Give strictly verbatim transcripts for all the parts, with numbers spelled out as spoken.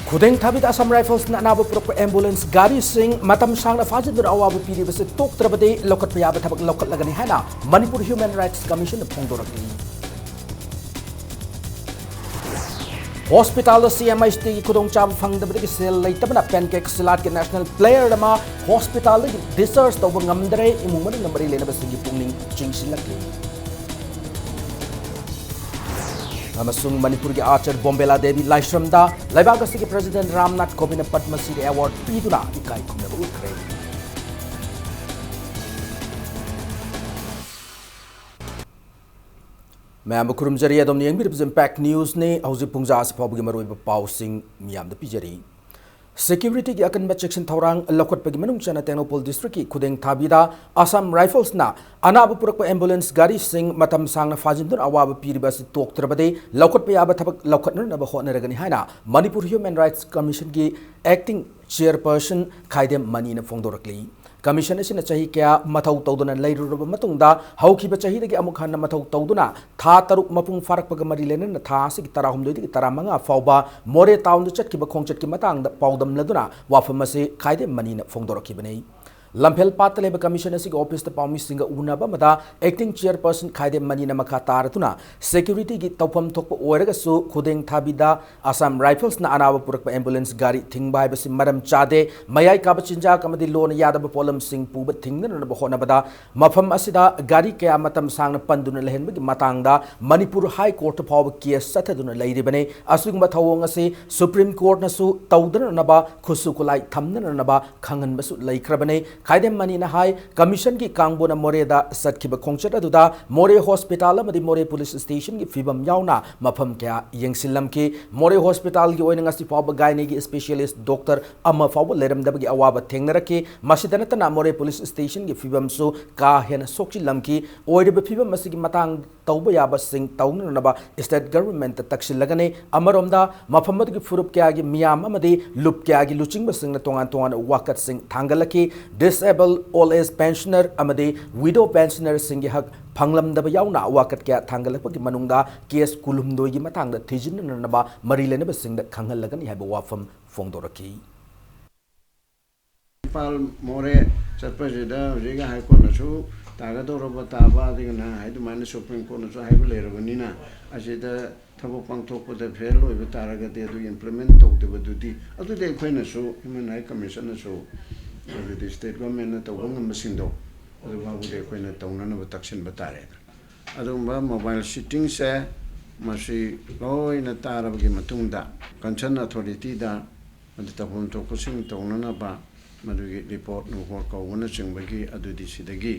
ꯈꯨꯗꯦꯡ ꯊꯥꯕꯤꯗ ꯑꯁꯥꯝ ꯔꯥꯏꯐꯜꯁꯅ ꯑꯅꯥꯕ ꯄꯨꯔꯛꯄ ꯑꯦꯝꯕꯨꯂꯦꯟꯁ ꯒꯥꯔꯤꯁꯤꯡ ꯃꯇꯝ ꯁꯥꯡꯅ ꯐꯥꯖꯤꯟꯗꯨꯅ ꯑꯋꯥꯕ ꯄꯤꯔꯤꯕꯁꯤ ꯇꯣꯛꯇ꯭ꯔꯕꯗꯤ ꯂꯧꯈꯠꯄ ꯌꯥꯕ ꯊꯕꯛ ꯂꯧꯈꯠꯂꯒꯅꯤ ꯍꯥꯏꯅ ꯃꯅꯤꯄꯨꯔ ꯍ꯭ꯌꯨꯃꯦꯟ ꯔꯥꯏꯠꯁ ꯀꯃꯤꯁꯟꯅ ꯐꯣꯡꯗꯣꯔꯛꯂꯤ꯫ ꯍꯣꯁꯄꯤꯇꯥꯜꯗ ꯁꯤ ꯑꯦꯝ ꯑꯩꯆ ꯇꯤꯒꯤ ꯈꯨꯗꯣꯡꯆꯥꯕ ꯐꯪꯗꯕꯗꯒꯤ ꯁꯦꯜ ꯂꯩꯇꯕꯅ ꯄꯦꯟꯀꯦꯛ ꯁꯤꯂꯥꯠꯀꯤ ꯅꯦꯁꯅꯦꯜ ꯄ꯭ꯂꯦꯌꯔ ꯑꯃ ꯍꯣꯁꯄꯤꯇꯥꯜꯗꯒꯤ ꯗꯤꯁꯆꯥꯔꯖ ꯇꯧꯕ ꯉꯝꯗꯔꯦ꯫ ꯏꯃꯨꯡ ꯃꯅꯨꯡꯒ ꯃꯔꯤ ꯂꯩꯅꯕꯁꯤꯡꯒꯤ ꯄꯨꯛꯅꯤꯡ ꯆꯤꯡꯁꯤꯜꯂꯛꯂꯤ꯫ ꯑꯃꯁꯨꯡ ꯃꯅꯤꯄꯨꯔꯒꯤ ꯑꯥꯔꯆꯔ ꯕꯣꯝꯕꯦꯂꯥ ꯗꯦꯕꯤ ꯂꯥꯏꯁ꯭ꯔꯝꯗ ꯂꯩꯕꯥꯛ ꯑꯁꯤꯒꯤ ꯄ꯭ꯔꯦꯁꯤꯗꯦꯟꯠ ꯔꯥꯝꯅꯥꯊ ꯀꯣꯕꯤꯟꯗ ꯄꯗꯃ ꯁ꯭ꯔꯤ ꯑꯦꯋꯥꯔꯗ ꯄꯤꯗꯨꯅ ꯏꯀꯥꯏ ꯈꯨꯝꯅꯕ ꯎꯠꯈ꯭ꯔꯦ꯫ ꯃꯌꯥꯝꯕꯨ ꯈꯨꯔꯨꯝꯖꯔꯤ꯫ ꯑꯗꯣꯝꯅ ꯌꯦꯡꯕꯤꯔꯤꯕꯁꯤ ꯏꯝꯄꯦꯛ ꯅ꯭ꯌꯨꯁꯅꯤ꯫ ꯍꯧꯖꯤꯛ ꯄꯨꯡꯖꯥ ꯑꯁꯤ ꯐꯥꯎꯕꯒꯤ ꯃꯔꯨꯑꯣꯏꯕ ꯄꯥꯎꯁꯤꯡ ꯃꯤꯌꯥꯝꯗ ꯄꯤꯖꯔꯤ꯫ ꯁꯦꯀ꯭ꯌꯨꯔꯤꯇꯤꯒꯤ ꯑꯀꯟꯕ ꯆꯦꯛꯁꯤꯟ ꯊꯧꯔꯥꯡ ꯂꯧꯈꯠꯄꯒꯤ ꯃꯅꯨꯡ ꯆꯟꯅ ꯇꯦꯡꯅꯧꯄꯜ ꯗꯤꯁꯇ꯭ꯔꯤꯛꯀꯤ ꯈꯨꯗꯦꯡ ꯊꯥꯕꯤꯗ ꯑꯁꯥꯝ ꯔꯥꯏꯐꯜꯁꯅ ꯑꯅꯥꯕ ꯄꯨꯔꯛꯄ ꯑꯦꯝꯕꯨꯂꯦꯟꯁ ꯒꯥꯔꯤꯁꯤꯡ ꯃꯇꯝ ꯁꯥꯡꯅ ꯐꯥꯖꯤꯟꯗꯨꯅ ꯑꯋꯥꯕ ꯄꯤꯔꯤꯕ ꯑꯁꯤ ꯇꯣꯛꯇ꯭ꯔꯕꯗꯤ ꯂꯧꯈꯠꯄ ꯌꯥꯕ ꯊꯕꯛ ꯂꯧꯈꯠꯅꯅꯕ ꯍꯣꯠꯅꯔꯒꯅꯤ ꯍꯥꯏꯅ ꯃꯅꯤꯄꯨꯔ ꯍ꯭ꯌꯨꯃꯦꯟ ꯔꯥꯏꯠꯁ ꯀꯃꯤꯁꯟꯒꯤ ꯑꯦꯛꯇꯤꯡ ꯆꯤꯌꯔꯄꯔꯁꯟ ꯈꯥꯏꯗꯦꯝ ꯃꯅꯤꯅ ꯐꯣꯡꯗꯣꯔꯛꯂꯤ꯫ ꯀꯃꯤꯁꯟ ꯑꯁꯤꯅ ꯆꯍꯤ ꯀꯌꯥ ꯃꯊꯧ ꯇꯧꯗꯨꯅ ꯂꯩꯔꯨꯔꯕ ꯃꯇꯨꯡꯗ ꯍꯧꯈꯤꯕ ꯆꯍꯤꯗꯒꯤ ꯑꯃꯨꯛ ꯍꯟꯅ ꯃꯊꯧ ꯇꯧꯗꯨꯅ ꯊꯥ ꯇꯔꯨꯛ ꯃꯄꯨꯡ ꯐꯥꯔꯛꯄꯒ ꯃꯔꯤ ꯂꯩꯅꯅ ꯊꯥ ꯑꯁꯤꯒꯤ ꯇꯔꯥꯍꯨꯝꯗꯣꯏꯗꯒꯤ ꯇꯔꯥꯃꯉꯥ ꯐꯥꯎꯕ ꯃꯣꯔꯦ ꯇꯥꯎꯟꯗ ꯆꯠꯈꯤꯕ ꯈꯣꯡꯆꯠꯀꯤ ꯃꯇꯥꯡꯗ ꯄꯥꯎꯗꯝꯂꯗꯨꯅ ꯋꯥꯐꯝ ꯑꯁꯤ ꯈꯥꯏꯗꯦꯝ ꯃꯅꯤꯅ ꯐꯣꯡꯗꯣꯔꯛꯈꯤꯕꯅꯤ꯫ ꯂꯝꯐꯦꯜ ꯄꯥꯠꯇ ꯂꯩꯕ ꯀꯃꯤꯁꯟ ꯑꯁꯤꯒꯤ ꯑꯣꯐꯤꯁꯇ ꯄꯥꯎꯃꯤꯁꯤꯡꯒ ꯎꯅꯕ ꯑꯃꯗ ꯑꯦꯛꯇꯤꯡ ꯆꯤꯌꯔꯄꯔꯁꯟ ꯈꯥꯏꯗꯦꯝ ꯃꯅꯤꯅ ꯃꯈꯥ ꯇꯥꯔꯗꯨꯅ ꯁꯦꯀ꯭ꯌꯨꯔꯤꯇꯤꯒꯤ ꯇꯧꯐꯝ ꯊꯣꯛꯄ ꯑꯣꯏꯔꯒꯁꯨ ꯈꯨꯗꯦꯡ ꯊꯥꯕꯤꯗ ꯑꯁꯥꯝ ꯔꯥꯏꯐꯜꯁꯅ ꯑꯅꯥꯕ ꯄꯨꯔꯛꯄ ꯑꯦꯝꯕꯨꯂꯦꯟꯁ ꯒꯥꯔꯤ ꯊꯤꯡꯕ ꯍꯥꯏꯕꯁꯤ ꯃꯔꯝ ꯆꯥꯗꯦ꯫ ꯃꯌꯥꯏ ꯀꯥꯕ ꯆꯤꯟꯖꯥꯛ ꯑꯃꯗꯤ ꯂꯣꯟꯅ ꯌꯥꯗꯕ ꯄꯣꯠꯂꯝꯁꯤꯡ ꯄꯨꯕ ꯊꯤꯡꯅꯅꯕ ꯍꯣꯠꯅꯕꯗ ꯃꯐꯝ ꯑꯁꯤꯗ ꯒꯥꯔꯤ ꯀꯌꯥ ꯃꯇꯝ ꯁꯥꯡꯅ ꯄꯟꯗꯨꯅ ꯂꯩꯍꯟꯕꯒꯤ ꯃꯇꯥꯡꯗ ꯃꯅꯤꯄꯨꯔ ꯍꯥꯏ ꯀꯣꯔꯠꯇ ꯐꯥꯎꯕ ꯀꯦꯁ ꯆꯠꯊꯗꯨꯅ ꯂꯩꯔꯤꯕꯅꯤ꯫ ꯑꯁꯤꯒꯨꯝꯕ ꯊꯧꯑꯣꯡ ꯑꯁꯤ ꯁꯨꯄ꯭ꯔꯤꯝ ꯀꯣꯔꯠꯅꯁꯨ ꯇꯧꯗꯅꯅꯕ, ꯈꯨꯠꯁꯨ ꯈꯨꯠꯂꯥꯏ ꯊꯝꯅꯅꯕ ꯈꯪꯍꯟꯕꯁꯨ ꯂꯩꯈ꯭ꯔꯕꯅꯤ꯫ ꯈꯥꯏꯗꯦꯝ ꯃꯅꯤꯅ ꯍꯥꯏ, ꯀꯃꯤꯁꯟꯒꯤ ꯀꯥꯡꯕꯨꯅ ꯃꯣꯔꯦꯗ ꯆꯠꯈꯤꯕ ꯈꯣꯡꯆꯠ ꯑꯗꯨꯗ ꯃꯣꯔꯦ ꯍꯣꯁꯄꯤꯇꯥꯜ ꯑꯃꯗꯤ ꯃꯣꯔꯦ ꯄꯨꯂꯤꯁ ꯁ꯭ꯇꯦꯁꯟꯒꯤ ꯐꯤꯕꯝ ꯌꯥꯎꯅ ꯃꯐꯝ ꯀꯌꯥ ꯌꯦꯡꯁꯤꯜꯂꯝꯈꯤ꯫ ꯃꯣꯔꯦ ꯍꯣꯁꯄꯤꯇꯥꯜꯒꯤ ꯑꯣꯏꯅ ꯉꯁꯤ ꯐꯥꯎꯕ ꯒꯥꯏꯅꯤꯒꯤ ꯁ꯭ꯄꯦꯁꯤꯌꯦꯂꯤꯁ ꯗꯣꯛꯇꯔ ꯑꯃ ꯐꯥꯎꯕ ꯂꯩꯔꯝꯗꯕꯒꯤ ꯑꯋꯥꯕ ꯊꯦꯡꯅꯔꯛꯈꯤ꯫ ꯃꯁꯤꯗ ꯅꯠꯇꯅ ꯃꯣꯔꯦ ꯄꯨꯂꯤꯁ ꯁ꯭ꯇꯦꯁꯟꯒꯤ ꯐꯤꯕꯝꯁꯨ ꯀꯥ ꯍꯦꯟꯅ ꯁꯣꯛꯆꯤꯜꯂꯝꯈꯤ꯫ ꯑꯣꯏꯔꯤꯕ ꯐꯤꯕꯝ ꯑꯁꯤꯒꯤ ꯃꯇꯥꯡ ꯇꯧꯕ ꯌꯥꯕꯁꯤꯡ ꯇꯧꯅꯅꯕ state government ꯇꯛꯁꯤꯜꯂꯒꯅꯤ꯫ ꯑꯃꯔꯣꯝꯗ ꯃꯐꯝ ꯑꯗꯨꯒꯤ ꯐꯨꯔꯨꯞ ꯀꯌꯥꯒꯤ ꯃꯤꯌꯥꯝ ꯑꯃꯗꯤ ꯂꯨꯞ ꯀꯌꯥꯒꯤ ꯂꯨꯆꯤꯡꯕꯁꯤꯡꯅ ꯇꯣꯉꯥꯟ ꯇꯣꯉꯥꯟꯕ ꯋꯥꯀꯠꯁꯤꯡ ꯊꯥꯡꯒꯠꯂꯛꯈꯤ꯫ Disabled, old age pensioner ꯑꯃꯗꯤ widow pensioner ꯁꯤꯡꯒꯤ ꯍꯛ ꯐꯪꯂꯝꯗꯕ ꯌꯥꯎꯅ ꯋꯥꯀꯠ ꯀꯌꯥ ꯊꯥꯡꯒꯠꯂꯛꯄꯒꯤ ꯃꯅꯨꯡꯗ case ꯀꯨꯟꯍꯨꯝꯗꯣꯏꯒꯤ ꯃꯇꯥꯡꯗ ꯊꯤꯖꯤꯟꯅꯅꯕ ꯃꯔꯤ ꯂꯩꯅꯕꯁꯤꯡꯗ ꯈꯪꯍꯜꯂꯒꯅꯤ ꯍꯥꯏꯕ ꯋꯥꯐꯝ ꯐꯣꯡꯗꯣꯔꯛꯈꯤ꯫ ꯏꯝꯐꯥꯜ ꯃꯣꯔꯦ ꯆꯠꯄꯁꯤꯗ ꯍꯧꯖꯤꯛ ꯍꯥꯏ ꯀꯣꯔꯠꯅꯁꯨ ꯇꯥꯒꯗꯧꯔꯕ ꯇꯥꯕ, ꯑꯗꯨꯒ ꯅꯍꯥꯟ ꯍꯥꯏ ꯑꯗꯨꯃꯥꯏꯅ ꯁꯨꯄ꯭ꯔꯤꯝ ꯀꯣꯔꯠꯅꯁꯨ ꯍꯥꯏꯕ ꯂꯩꯔꯕꯅꯤꯅ, ꯑꯁꯤꯗ ꯊꯕꯛ ꯄꯥꯡꯊꯣꯛꯄꯗ ꯐꯦꯜ ꯑꯣꯏꯕ ꯇꯥꯔꯒꯗꯤ, ꯑꯗꯨ ꯏꯝꯄ꯭ꯂꯤꯃꯦꯟ ꯇꯧꯗꯕꯗꯨꯗꯤ, ꯑꯗꯨꯗꯤ ꯑꯩꯈꯣꯏꯅꯁꯨ, ꯍ꯭ꯌꯨꯃꯦꯟ ꯔꯥꯏꯠ ꯀꯃꯤꯁꯟꯅꯁꯨ, ꯑꯗꯨꯗꯤ ꯁ꯭ꯇꯦꯠ ꯒꯣꯔꯃꯦꯟꯅ ꯇꯧꯕ ꯉꯝꯕꯁꯤꯡꯗꯣ ꯑꯗꯨ ꯐꯥꯎꯕꯗꯤ ꯑꯩꯈꯣꯏꯅ ꯇꯧꯅꯅꯕ ꯇꯛꯁꯤꯟꯕ ꯇꯥꯔꯦ꯫ ꯑꯗꯨꯒꯨꯝꯕ ꯃꯣꯕꯥꯏꯜ ꯁꯤꯇꯤꯡꯁꯦ ꯃꯁꯤ ꯂꯣꯏꯅ ꯇꯥꯔꯕꯒꯤ ꯃꯇꯨꯡꯗ, ꯀꯟꯁꯔꯟ ꯑꯊꯣꯔꯤꯇꯤꯗ ꯑꯗꯨ ꯇꯧꯐꯝ ꯊꯣꯛꯄꯁꯤꯡ ꯇꯧꯅꯅꯕ ꯃꯗꯨꯒꯤ ꯔꯤꯄꯣꯔꯠ ꯅꯨꯡꯄꯣꯔꯠ ꯀꯧꯕꯅꯆꯤꯡꯕꯒꯤ ꯑꯗꯨꯗꯤ ꯁꯤꯗꯒꯤ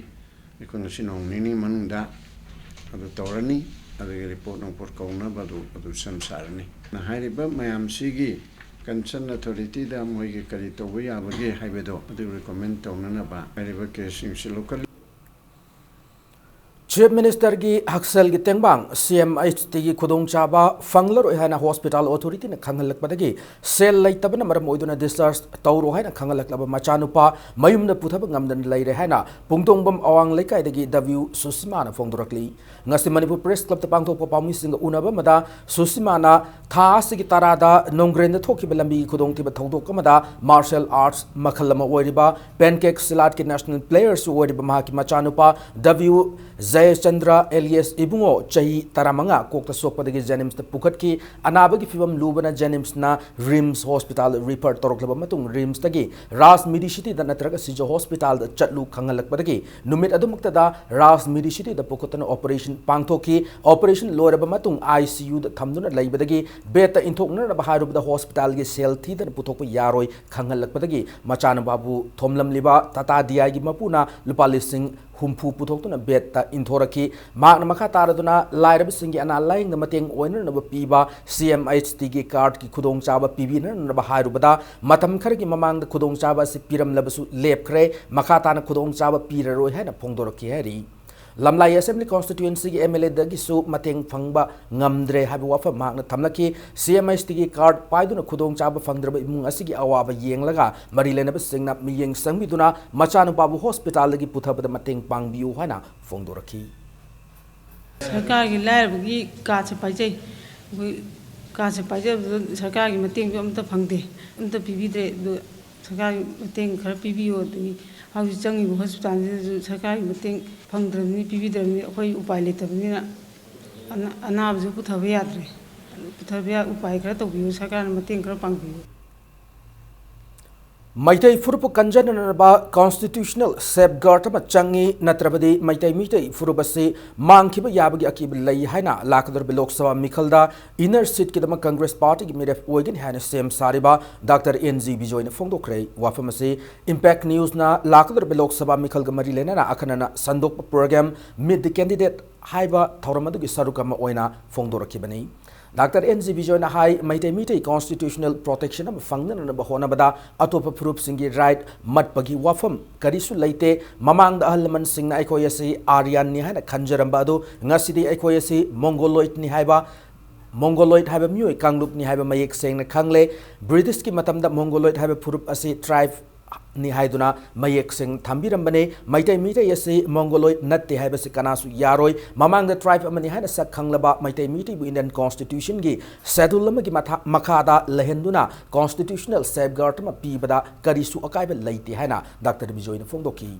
ꯑꯩꯈꯣꯏ ꯉꯁꯤ ꯅꯣꯡ ꯅꯤꯅꯤ ꯃꯅꯨꯡꯗ ꯑꯗꯨ ꯇꯧꯔꯅꯤ꯫ ꯑꯗꯨꯒꯤ ꯔꯤꯄꯣꯔꯠ ꯅꯨꯡꯄꯣꯔꯠ ꯀꯧꯅꯕ ꯑꯗꯨ, ꯑꯗꯨ ꯁꯦꯝ ꯁꯥꯔꯅꯤ꯫ ꯍꯥꯏꯔꯤꯕ ꯃꯌꯥꯝꯁꯤꯒꯤ ꯀꯟꯁꯔꯟ ꯑꯊꯣꯔꯤꯇꯤꯗ ꯃꯣꯏꯒꯤ ꯀꯔꯤ ꯇꯧꯕ ꯌꯥꯕꯒꯦ ꯍꯥꯏꯕꯗꯣ ꯑꯗꯨ ꯔꯤꯀꯣꯃꯦꯟ ꯇꯧꯅꯅꯕ ꯍꯥꯏꯔꯤꯕ ꯀꯦꯁꯁꯤꯡꯁꯤ ꯂꯣꯀꯦꯜ Chief Minister ꯒꯤ ꯍꯛꯁꯦꯜꯒꯤ ꯇꯦꯡꯕꯥꯡ, C M H T ꯒꯤ ꯈꯨꯗꯣꯡꯆꯥꯕ ꯐꯪꯂꯔꯣꯏ ꯍꯥꯏꯅ hospital authority ꯅ ꯈꯪꯍꯜꯂꯛꯄꯗꯒꯤ ꯁꯦꯜ ꯂꯩꯇꯕꯅ ꯃꯔꯝ ꯑꯣꯏꯗꯨꯅ discharge ꯇꯧꯔꯣ ꯍꯥꯏꯅ ꯈꯪꯍꯜꯂꯛꯂꯕ ꯃꯆꯥꯅꯨꯄꯥ ꯃꯌꯨꯝꯗ ꯄꯨꯊꯕ ꯉꯝꯗꯅ ꯂꯩꯔꯦ ꯍꯥꯏꯅ ꯄꯨꯡꯗꯣꯡꯕꯝ ꯑꯋꯥꯡ ꯂꯩꯀꯥꯏꯗꯒꯤ W ꯁꯨꯁꯤꯃꯥꯅ ꯐꯣꯡꯗꯣꯔꯛꯂꯤ꯫ ꯉꯁꯤ ꯃꯅꯤꯄꯨꯔ Press Club ꯇ ꯄꯥꯡꯊꯣꯛꯄ ꯄꯥꯎꯃꯤꯁꯤꯡꯒ ꯎꯅꯕ ꯑꯃꯗ ꯁꯨꯁꯤꯃꯥꯅ ꯊꯥ ꯑꯁꯤꯒꯤ ꯇꯔꯥꯗ ꯅꯣꯡꯒ꯭ꯔꯦꯟꯗ ꯊꯣꯛꯈꯤꯕ ꯂꯝꯕꯤꯒꯤ ꯈꯨꯗꯣꯡꯊꯤꯕ ꯊꯧꯗꯣꯛ ꯑꯃꯗ martial arts ꯃꯈꯜ ꯑꯃ ꯑꯣꯏꯔꯤꯕ Pancake Silat ꯀꯤ national player ꯁꯨ ꯑꯣꯏꯔꯤꯕ ꯃꯍꯥꯛꯀꯤ ꯃꯆꯥꯅꯨꯄꯥ W ꯖꯌꯆꯟꯗ꯭ꯔ alias ꯏꯕꯨꯡꯉꯣ, ꯆꯍꯤ ꯇꯔꯥꯃꯉꯥ, ꯀꯣꯛꯇ ꯁꯣꯛꯄꯗꯒꯤ JNIMS ꯇ ꯄꯨꯈꯠꯈꯤ꯫ ꯑꯅꯥꯕꯒꯤ ꯐꯤꯚꯝ ꯂꯨꯕꯅ JNIMS ꯅ RIMS hospital refer ꯇꯧꯔꯛꯂꯕ ꯃꯇꯨꯡ, RIMS ꯇꯒꯤ Raj Medicity ꯗ ꯅꯠꯇ꯭ꯔꯒ ꯁꯤꯖ hospital ꯗ ꯆꯠꯂꯨ ꯈꯪꯍꯜꯂꯛꯄꯗꯒꯤ ꯅꯨꯃꯤꯠ ꯑꯗꯨꯃꯛꯇꯗ Raj Medicity ꯗ ꯄꯨꯈꯠꯇꯨꯅ operation ꯄꯥꯡꯊꯣꯛꯈꯤ꯫ Operation ꯂꯣꯏꯔꯕ ꯃꯇꯨꯡ I C U ꯗ ꯊꯝꯗꯨꯅ ꯂꯩꯕꯗꯒꯤ bed ꯇ ꯏꯟꯊꯣꯛꯅꯅꯕ ꯍꯥꯏꯔꯨꯕꯗ hospital ꯒꯤ ꯁꯦꯜ ꯊꯤꯗꯅ ꯄꯨꯊꯣꯛꯄ ꯌꯥꯔꯣꯏ ꯈꯪꯍꯜꯂꯛꯄꯗꯒꯤ ꯃꯆꯥꯅꯨꯄꯥꯕꯨ ꯊꯣꯝꯂꯝꯂꯤꯕ Tata D I ꯒꯤ ꯃꯄꯨꯅ ꯂꯨꯄꯥ ꯂꯤꯁꯤꯡ ꯍꯨꯝꯐꯨ ꯄꯨꯊꯣꯛꯇꯨꯅ bed ꯇ ꯏꯟꯊꯣꯔꯛꯈꯤ꯫ ꯃꯍꯥꯛꯅ ꯃꯈꯥ ꯇꯥꯔꯗꯨꯅ ꯂꯥꯏꯔꯕꯁꯤꯡꯒꯤ ꯑꯅꯥ ꯂꯥꯌꯦꯡꯗ ꯃꯇꯦꯡ ꯑꯣꯏꯅꯅꯕ ꯄꯤꯕ C M H T ꯒꯤ card ꯀꯤ ꯈꯨꯗꯣꯡꯆꯥꯕ ꯄꯤꯕꯤꯅꯅꯕ ꯍꯥꯏꯔꯨꯕꯗ ꯃꯇꯝ ꯈꯔꯒꯤ ꯃꯃꯥꯡꯗ ꯈꯨꯗꯣꯡꯆꯥꯕ ꯑꯁꯤ ꯄꯤꯔꯝꯂꯕꯁꯨ ꯂꯦꯞꯈ꯭ꯔꯦ꯫ ꯃꯈꯥ ꯇꯥꯅ ꯈꯨꯗꯣꯡꯆꯥꯕ ꯄꯤꯔꯔꯣꯏ ꯍꯥꯏꯅ ꯐꯣꯡꯗꯣꯔꯛꯈꯤ ꯍꯥꯏꯔꯤ꯫ ꯂꯝꯂꯥꯏ ꯑꯦꯁꯦꯝꯕ꯭ꯂꯤ ꯀꯣꯟꯁꯇꯤꯇ꯭ꯋꯦꯟꯁꯤꯒꯤ ꯑꯦꯝ ꯑꯦꯜ ꯑꯦꯗꯒꯤꯁꯨ ꯃꯇꯦꯡ ꯐꯪꯕ ꯉꯝꯗ꯭ꯔꯦ ꯍꯥꯏꯕ ꯋꯥꯐꯝ ꯃꯍꯥꯛꯅ ꯊꯝꯂꯛꯈꯤ꯫ ꯁꯤ ꯑꯦꯝ ꯑꯦꯁ ꯇꯤꯒꯤ ꯀꯥꯔꯗ ꯄꯥꯏꯗꯨꯅ ꯈꯨꯗꯣꯡꯆꯥꯕ ꯐꯪꯗ꯭ꯔꯕ ꯏꯃꯨꯡ ꯑꯁꯤꯒꯤ ꯑꯋꯥꯕ ꯌꯦꯡꯂꯒ ꯃꯔꯤ ꯂꯩꯅꯕꯁꯤꯡꯅ ꯃꯤꯠꯌꯦꯡ ꯆꯪꯕꯤꯗꯨꯅ ꯃꯆꯥꯅꯨꯄꯥꯕꯨ ꯍꯣꯁꯄꯤꯇꯥꯜꯗꯒꯤ ꯄꯨꯊꯕꯗ ꯃꯇꯦꯡ ꯄꯥꯡꯕꯤꯌꯨ ꯍꯥꯏꯅ ꯐꯣꯡꯗꯣꯔꯛꯈꯤ꯫ ꯁꯔꯀꯥꯔꯒꯤ ꯂꯥꯏꯔꯕꯒꯤ ꯀꯥꯔꯗꯁꯦ ꯄꯥꯏꯖꯩ꯫ ꯑꯩꯈꯣꯏ ꯀꯥꯔꯗꯁꯦ ꯄꯥꯏꯖꯕꯗꯨꯗ ꯁꯔꯀꯥꯔꯒꯤ ꯃꯇꯦꯡꯁꯨ ꯑꯝꯇ ꯐꯪꯗꯦ, ꯑꯝꯇ ꯄꯤꯕꯤꯗ꯭ꯔꯦ꯫ ꯑꯗꯨ ꯁꯔꯀꯥꯔꯒꯤ ꯃꯇꯦꯡ ꯈꯔ ꯄꯤꯕꯤꯌꯨ꯫ ꯑꯗꯒꯤ ꯍꯧꯖꯤꯛ ꯆꯪꯉꯤꯕ ꯍꯣꯁꯄꯤꯇꯥꯜꯁꯤꯗꯁꯨ ꯁꯔꯀꯥꯔꯒꯤ ꯃꯇꯦꯡ ꯐꯪꯗ꯭ꯔꯕꯅꯤ, ꯄꯤꯕꯤꯗ꯭ꯔꯕꯅꯤ꯫ ꯑꯩꯈꯣꯏ ꯎꯄꯥꯏ ꯂꯩꯇꯕꯅꯤꯅ ꯑꯅꯥ-, ꯑꯅꯥꯕꯁꯨ ꯄꯨꯊꯕ ꯌꯥꯗ꯭ꯔꯦ꯫ ꯄꯨꯊꯕ ꯌꯥ-, ꯎꯄꯥꯏ ꯈꯔ ꯇꯧꯕꯤꯌꯨ, ꯁꯔꯀꯥꯔꯅ ꯃꯇꯦꯡ ꯈꯔ ꯄꯥꯡꯕꯤꯌꯨ꯫ ꯃꯩꯇꯩ ꯐꯨꯔꯨꯞꯄꯨ ꯀꯟꯖꯅꯅꯕ constitutional safeguard ꯑꯃ ꯆꯪꯏ, ꯅꯠꯇ꯭ꯔꯕꯗꯤ ꯃꯩꯇꯩ ꯃꯤꯇꯩ ꯐꯨꯔꯨꯞ ꯑꯁꯤ ꯃꯥꯡꯈꯤꯕ ꯌꯥꯕꯒꯤ ꯑꯀꯤꯕ ꯂꯩ ꯍꯥꯏꯅ ꯂꯥꯛꯀꯗꯧꯔꯤꯕ ꯂꯣꯛ ꯁꯚꯥ ꯃꯤꯈꯜꯗ inner seatꯀꯤꯗꯃꯛ ꯀꯪꯒ꯭ꯔꯦꯁ ꯄꯥꯔꯇꯤꯒꯤ ꯃꯤꯔꯦꯞ ꯑꯣꯏꯒꯅꯤ ꯍꯥꯏꯅ ꯁꯦꯝ ꯁꯥꯔꯤꯕ ꯗꯥꯛꯇꯔ ꯑꯦꯟ ꯖꯤ ꯕꯤꯖꯣꯏꯅ ꯐꯣꯡꯗꯣꯛꯈ꯭ꯔꯦ꯫ ꯋꯥꯐꯝ ꯑꯁꯤ Impact Newsꯅ ꯂꯥꯛꯀꯗꯧꯔꯤꯕ ꯂꯣꯛ ꯁꯚꯥ ꯃꯤꯈꯜꯒ ꯃꯔꯤ ꯂꯩꯅꯅ ꯑꯈꯟꯅꯅ ꯁꯟꯗꯣꯛꯄ program Meet the Candidate ꯍꯥꯏꯕ ꯊꯧꯔꯝ ꯑꯗꯨꯒꯤ ꯁꯔꯨꯛ ꯑꯃ ꯑꯣꯏꯅ ꯐꯣꯡꯗꯣꯔꯛꯈꯤꯕꯅꯤ꯫ ꯗꯥꯛꯇꯔ ꯑꯦꯟ ꯖꯤ ꯕꯤꯖꯣꯏꯅ ꯍꯥꯏ, ꯃꯩꯇꯩ ꯃꯤꯇꯩ constitutional protection ꯑꯃ ꯐꯪꯅꯅꯕ ꯍꯣꯠꯅꯕꯗ ꯑꯇꯣꯞꯄ ꯐꯨꯔꯨꯞꯁꯤꯡꯒꯤ right ꯃꯠꯄꯒꯤ ꯋꯥꯐꯝ ꯀꯔꯤꯁꯨ ꯂꯩꯇꯦ꯫ ꯃꯃꯥꯡꯗ ꯑꯍꯜ ꯂꯃꯟꯁꯤꯡꯅ ꯑꯩꯈꯣꯏ ꯑꯁꯤ Aryanꯅꯤ ꯍꯥꯏꯅ ꯈꯟꯖꯔꯝꯕ ꯑꯗꯨ ꯉꯁꯤꯗꯤ ꯑꯩꯈꯣꯏ ꯑꯁꯤ Mongoloidꯅꯤ ꯍꯥꯏꯕ, Mongoloid ꯍꯥꯏꯕ ꯃꯤꯑꯣꯏ ꯀꯥꯡꯂꯨꯞꯅꯤ ꯍꯥꯏꯕ ꯃꯌꯦꯛ ꯁꯦꯡꯅ ꯈꯪꯂꯦ꯫ British ꯀꯤ ꯃꯇꯝꯗ Mongoloid ꯍꯥꯏꯕ ꯐꯨꯔꯨꯞ ꯑꯁꯤ tribe ꯅꯤ ꯍꯥꯏꯗꯨꯅ ꯃꯌꯦꯛ ꯁꯦꯡꯅ ꯊꯝꯕꯤꯔꯝꯕꯅꯤ꯫ ꯃꯩꯇꯩ ꯃꯤꯇꯩ ꯑꯁꯤ Mongoloid ꯅꯠꯇꯦ ꯍꯥꯏꯕꯁꯤ ꯀꯅꯥꯁꯨ ꯌꯥꯔꯣꯏ꯫ ꯃꯃꯥꯡꯗ tribe ꯑꯃꯅꯤ ꯍꯥꯏꯅ ꯁꯛ ꯈꯪꯂꯕ ꯃꯩꯇꯩ ꯃꯤꯇꯩꯕꯨ Indian Constitutionꯒꯤ schedule ꯑꯃꯒꯤ ꯃꯊꯥ-, ꯃꯈꯥꯗ ꯂꯩꯍꯟꯗꯨꯅ constitutional safeguard ꯑꯃ ꯄꯤꯕꯗ ꯀꯔꯤꯁꯨ ꯑꯀꯥꯏꯕ ꯂꯩꯇꯦ ꯍꯥꯏꯅ ꯗꯥꯛꯇꯔ ꯕꯤꯖꯣꯏꯅ ꯐꯣꯡꯗꯣꯛꯈꯤ꯫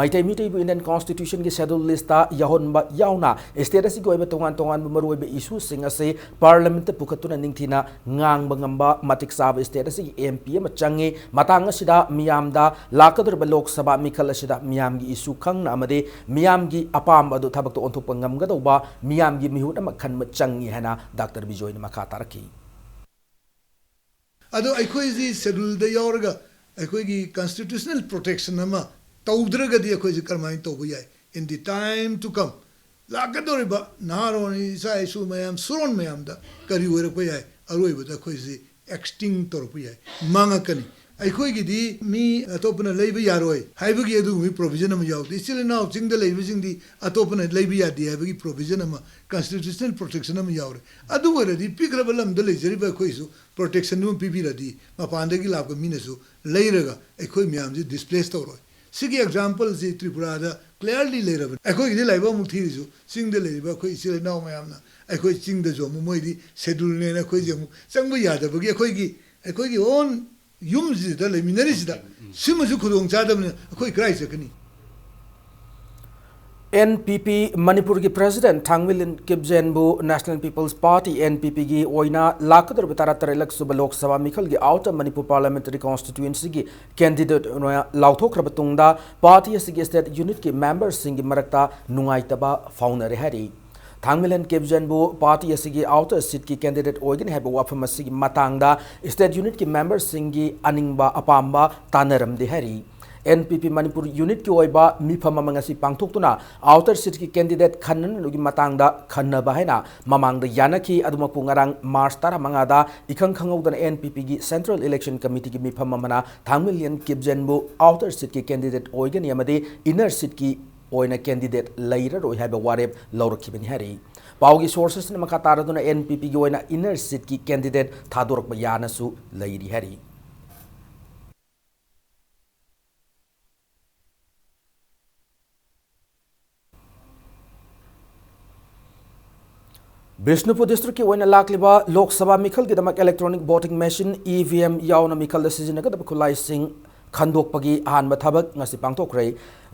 ꯃꯩꯇꯩ ꯃꯤꯇꯩꯕꯨ Indian Constitutionꯒꯤ schedule listꯇ ꯌꯥꯎꯍꯟꯕ ꯌꯥꯎꯅ state ꯑꯁꯤꯒꯤ ꯑꯣꯏꯕ ꯇꯣꯉꯥꯟ ꯇꯣꯉꯥꯟꯕ ꯃꯔꯨꯑꯣꯏꯕ issueꯁꯤꯡ ꯑꯁꯤ parliamentꯇ ꯄꯨꯈꯠꯇꯨꯅ ꯅꯤꯡꯊꯤꯅ ꯉꯥꯡꯕ ꯉꯝꯕ ꯃꯇꯤꯛ ꯆꯥꯕ state ꯑꯁꯤꯒꯤ M P ꯑꯃ ꯆꯪꯉꯤ꯫ ꯃꯇꯥꯡ ꯑꯁꯤꯗ ꯃꯤꯌꯥꯝꯗ ꯂꯥꯛꯀꯗꯧꯔꯤꯕ ꯂꯣꯛ ꯁꯚꯥ ꯃꯤꯈꯜ ꯑꯁꯤꯗ ꯃꯤꯌꯥꯝꯒꯤ issue ꯈꯪꯅ ꯑꯃꯗꯤ ꯃꯤꯌꯥꯝꯒꯤ ꯑꯄꯥꯝꯕ ꯑꯗꯨ ꯊꯕꯛꯇ ꯑꯣꯟꯊꯣꯛꯄ ꯉꯝꯒꯗꯧꯕ ꯃꯤꯌꯥꯝꯒꯤ ꯃꯤꯍꯨꯠ ꯑꯃ ꯈꯟꯕ ꯆꯪꯉꯤ ꯍꯥꯏꯅ ꯗꯥꯛꯇꯔ ꯕꯤꯖꯣꯏꯅ ꯃꯈꯥ ꯇꯥꯔꯛꯈꯤ꯫ ꯑꯗꯣ ꯑꯩꯈꯣꯏꯁꯤ scheduleꯗ ꯌꯥꯎꯔꯒ ꯑꯩꯈꯣꯏꯒꯤ constitutional protection ꯑꯃ ꯇꯧꯗ꯭ꯔꯒꯗꯤ ꯑꯩꯈꯣꯏꯁꯤ ꯀꯔꯝꯍꯥꯏꯅ ꯇꯧꯕ ꯌꯥꯏ? In the time to come ꯂꯥꯛꯀꯗꯧꯔꯤꯕ ꯅꯍꯥꯔꯣꯟ, ꯏꯆꯥ ꯏꯁꯨ ꯃꯌꯥꯝ, ꯁꯨꯔꯣꯟ ꯃꯌꯥꯝꯗ ꯀꯔꯤ ꯑꯣꯏꯔꯛꯄ ꯌꯥꯏ? ꯑꯔꯣꯏꯕꯗ ꯑꯩꯈꯣꯏꯁꯤ extinct ꯇꯧꯔꯛꯄ ꯌꯥꯏ, ꯃꯥꯡꯉꯛꯀꯅꯤ꯫ ꯑꯩꯈꯣꯏꯒꯤꯗꯤ ꯃꯤ ꯑꯇꯣꯞꯄꯅ ꯂꯩꯕ ꯌꯥꯔꯣꯏ ꯍꯥꯏꯕꯒꯤ ꯑꯗꯨꯒꯨꯝꯕꯒꯤ provision ꯑꯃ ꯌꯥꯎꯗꯦ꯫ ꯏꯆꯤꯜ ꯏꯅꯥꯎ ꯆꯤꯡꯗ ꯂꯩꯕꯁꯤꯡꯗꯤ ꯑꯇꯣꯞꯄꯅ ꯂꯩꯕ ꯌꯥꯗꯦ ꯍꯥꯏꯕꯒꯤ provision ꯑꯃ, constitutional protection ꯑꯃ ꯌꯥꯎꯔꯦ꯫ ꯑꯗꯨ ꯑꯣꯏꯔꯗꯤ ꯄꯤꯛꯈ꯭ꯔꯕ ꯂꯝꯗ ꯂꯩꯖꯔꯤꯕ ꯑꯩꯈꯣꯏꯁꯨ protection ꯑꯃ ꯄꯤꯕꯤꯔꯗꯤ ꯃꯄꯥꯟꯗꯒꯤ ꯂꯥꯛꯄ ꯃꯤꯅꯁꯨ ꯂꯩꯔꯒ ꯑꯩꯈꯣꯏ ꯃꯌꯥꯝꯁꯤ displace ꯇꯧꯔꯣꯏ꯫ ꯁꯤꯒꯤ example ꯁꯤ ꯇ꯭ꯔꯤꯄꯨꯔꯥꯗ clearly ꯂꯩꯔꯕꯅꯤ꯫ ꯑꯩꯈꯣꯏꯒꯤꯗꯤ ꯂꯥꯏꯕꯛ ꯑꯃꯨꯛ ꯊꯤꯔꯤꯁꯨ, ꯆꯤꯡꯗ ꯂꯩꯔꯤꯕ ꯑꯩꯈꯣꯏ ꯏꯆꯤꯜ ꯏꯅꯥꯎ ꯃꯌꯥꯝꯅ ꯑꯩꯈꯣꯏ ꯆꯤꯡꯗꯁꯨ ꯑꯃꯨꯛ ꯃꯣꯏꯗꯤ scheduleꯅꯦꯅ ꯑꯩꯈꯣꯏꯁꯦ ꯑꯃꯨꯛ ꯆꯪꯕ ꯌꯥꯗꯕꯒꯤ ꯑꯩꯈꯣꯏꯒꯤ, ꯑꯩꯈꯣꯏꯒꯤ own ꯌꯨꯝꯁꯤꯗ ꯂꯩꯃꯤꯟꯅꯔꯤꯁꯤꯗ ꯁꯤꯃꯁꯨ ꯈꯨꯗꯣꯡ ꯆꯥꯗꯕꯅꯤꯅ ꯑꯩꯈꯣꯏ ꯀꯗꯥꯏ ꯆꯠꯀꯅꯤ? ꯑꯦꯟ ꯄꯤ ꯄꯤ ꯃꯅꯤꯄꯨꯔꯒꯤ president ꯊꯥꯡꯃꯩꯂꯦꯟ ꯀꯤꯞꯖꯦꯟꯕꯨ National People's Party, N P Pꯒꯤ ꯑꯣꯏꯅ ꯂꯥꯛꯀꯗꯧꯔꯤꯕ ꯇꯔꯥꯇꯔꯦꯠꯂꯛ ꯁꯨꯕ ꯂꯣꯛ ꯁꯚꯥ ꯃꯤꯈꯜꯒꯤ Outer Manipur Parliamentary Constituencyꯒꯤ candidate ꯑꯣꯏꯅ ꯂꯥꯎꯊꯣꯛꯈ꯭ꯔꯕ ꯇꯨꯡꯗ, party ꯑꯁꯤꯒꯤ state unitꯀꯤ memberꯁꯤꯡꯒꯤ ꯃꯔꯛꯇ ꯅꯨꯡꯉꯥꯏꯇꯕ ꯐꯥꯎꯅꯔꯦ ꯍꯥꯏꯔꯤ꯫ ꯊꯥꯡꯃꯩꯂꯦꯟ ꯀꯤꯞꯖꯦꯟꯕꯨ party ꯑꯁꯤꯒꯤ outer seatꯀꯤ candidate ꯑꯣꯏꯒꯅꯤ ꯍꯥꯏꯕ ꯋꯥꯐꯝ ꯑꯁꯤꯒꯤ ꯃꯇꯥꯡꯗ state unitꯀꯤ memberꯁꯤꯡꯒꯤ ꯑꯅꯤꯡꯕ ꯑꯄꯥꯝꯕ ꯇꯥꯟꯅꯔꯝꯗꯦ ꯍꯥꯏꯔꯤ꯫ ꯑꯦꯟ ꯄꯤ ꯄꯤ ꯃꯅꯤꯄꯨꯔ unitꯀꯤ ꯑꯣꯏꯕ ꯃꯤꯐꯝ ꯑꯃ ꯉꯁꯤ ꯄꯥꯡꯊꯣꯛꯇꯨꯅ outer seatꯀꯤ candidate ꯈꯟꯅꯅꯕꯒꯤ ꯃꯇꯥꯡꯗ ꯈꯟꯅꯕ ꯍꯥꯏꯅ ꯃꯃꯥꯡꯗ ꯌꯥꯅꯈꯤ꯫ ꯑꯗꯨꯃꯛꯄꯨ ꯉꯔꯥꯡ March ꯇꯔꯥꯃꯉꯥꯗ ꯏꯈꯪ ꯈꯪꯍꯧꯗꯅ N P Pꯒꯤ Central Election Committeeꯒꯤ ꯃꯤꯐꯝ ꯑꯃꯅ ꯊꯥꯡꯃꯩꯂꯦꯟ ꯀꯤꯞꯖꯦꯟꯕꯨ outer seatꯀꯤ candidate ꯑꯣꯏꯒꯅꯤ ꯑꯃꯗꯤ inner seatꯀꯤ ꯑꯣꯏꯅ candidate ꯂꯩꯔꯔꯣꯏ ꯍꯥꯏꯕ ꯋꯥꯔꯦꯞ ꯂꯧꯔꯛꯈꯤꯕꯅꯤ ꯍꯥꯏꯔꯤ꯫ ꯄꯥꯎꯒꯤ sourcesꯅ ꯃꯈꯥ ꯇꯥꯔꯗꯨꯅ N P Pꯒꯤ ꯑꯣꯏꯅ inner seatꯀꯤ candidate ꯊꯥꯗꯣꯔꯛꯄ ꯌꯥꯅꯁꯨ ꯂꯩꯔꯤ ꯍꯥꯏꯔꯤ꯫ ꯕꯤꯁꯅꯨꯄꯨꯔ districtꯀꯤ ꯑꯣꯏꯅ ꯂꯥꯛꯂꯤꯕ Lok Sabha ꯃꯤꯈꯜꯒꯤꯗꯃꯛ electronic voting machine, E V M, ꯌꯥꯎꯅ ꯃꯤꯈꯜꯗ ꯁꯤꯖꯤꯟꯅꯒꯗꯕ ꯈꯨꯠꯂꯥꯏꯁꯤꯡ ꯈꯟꯗꯣꯛꯄꯒꯤ ꯑꯍꯥꯟꯕ ꯊꯕꯛ ꯉꯁꯤ ꯄꯥꯡꯊꯣꯛꯈ꯭ꯔꯦ꯫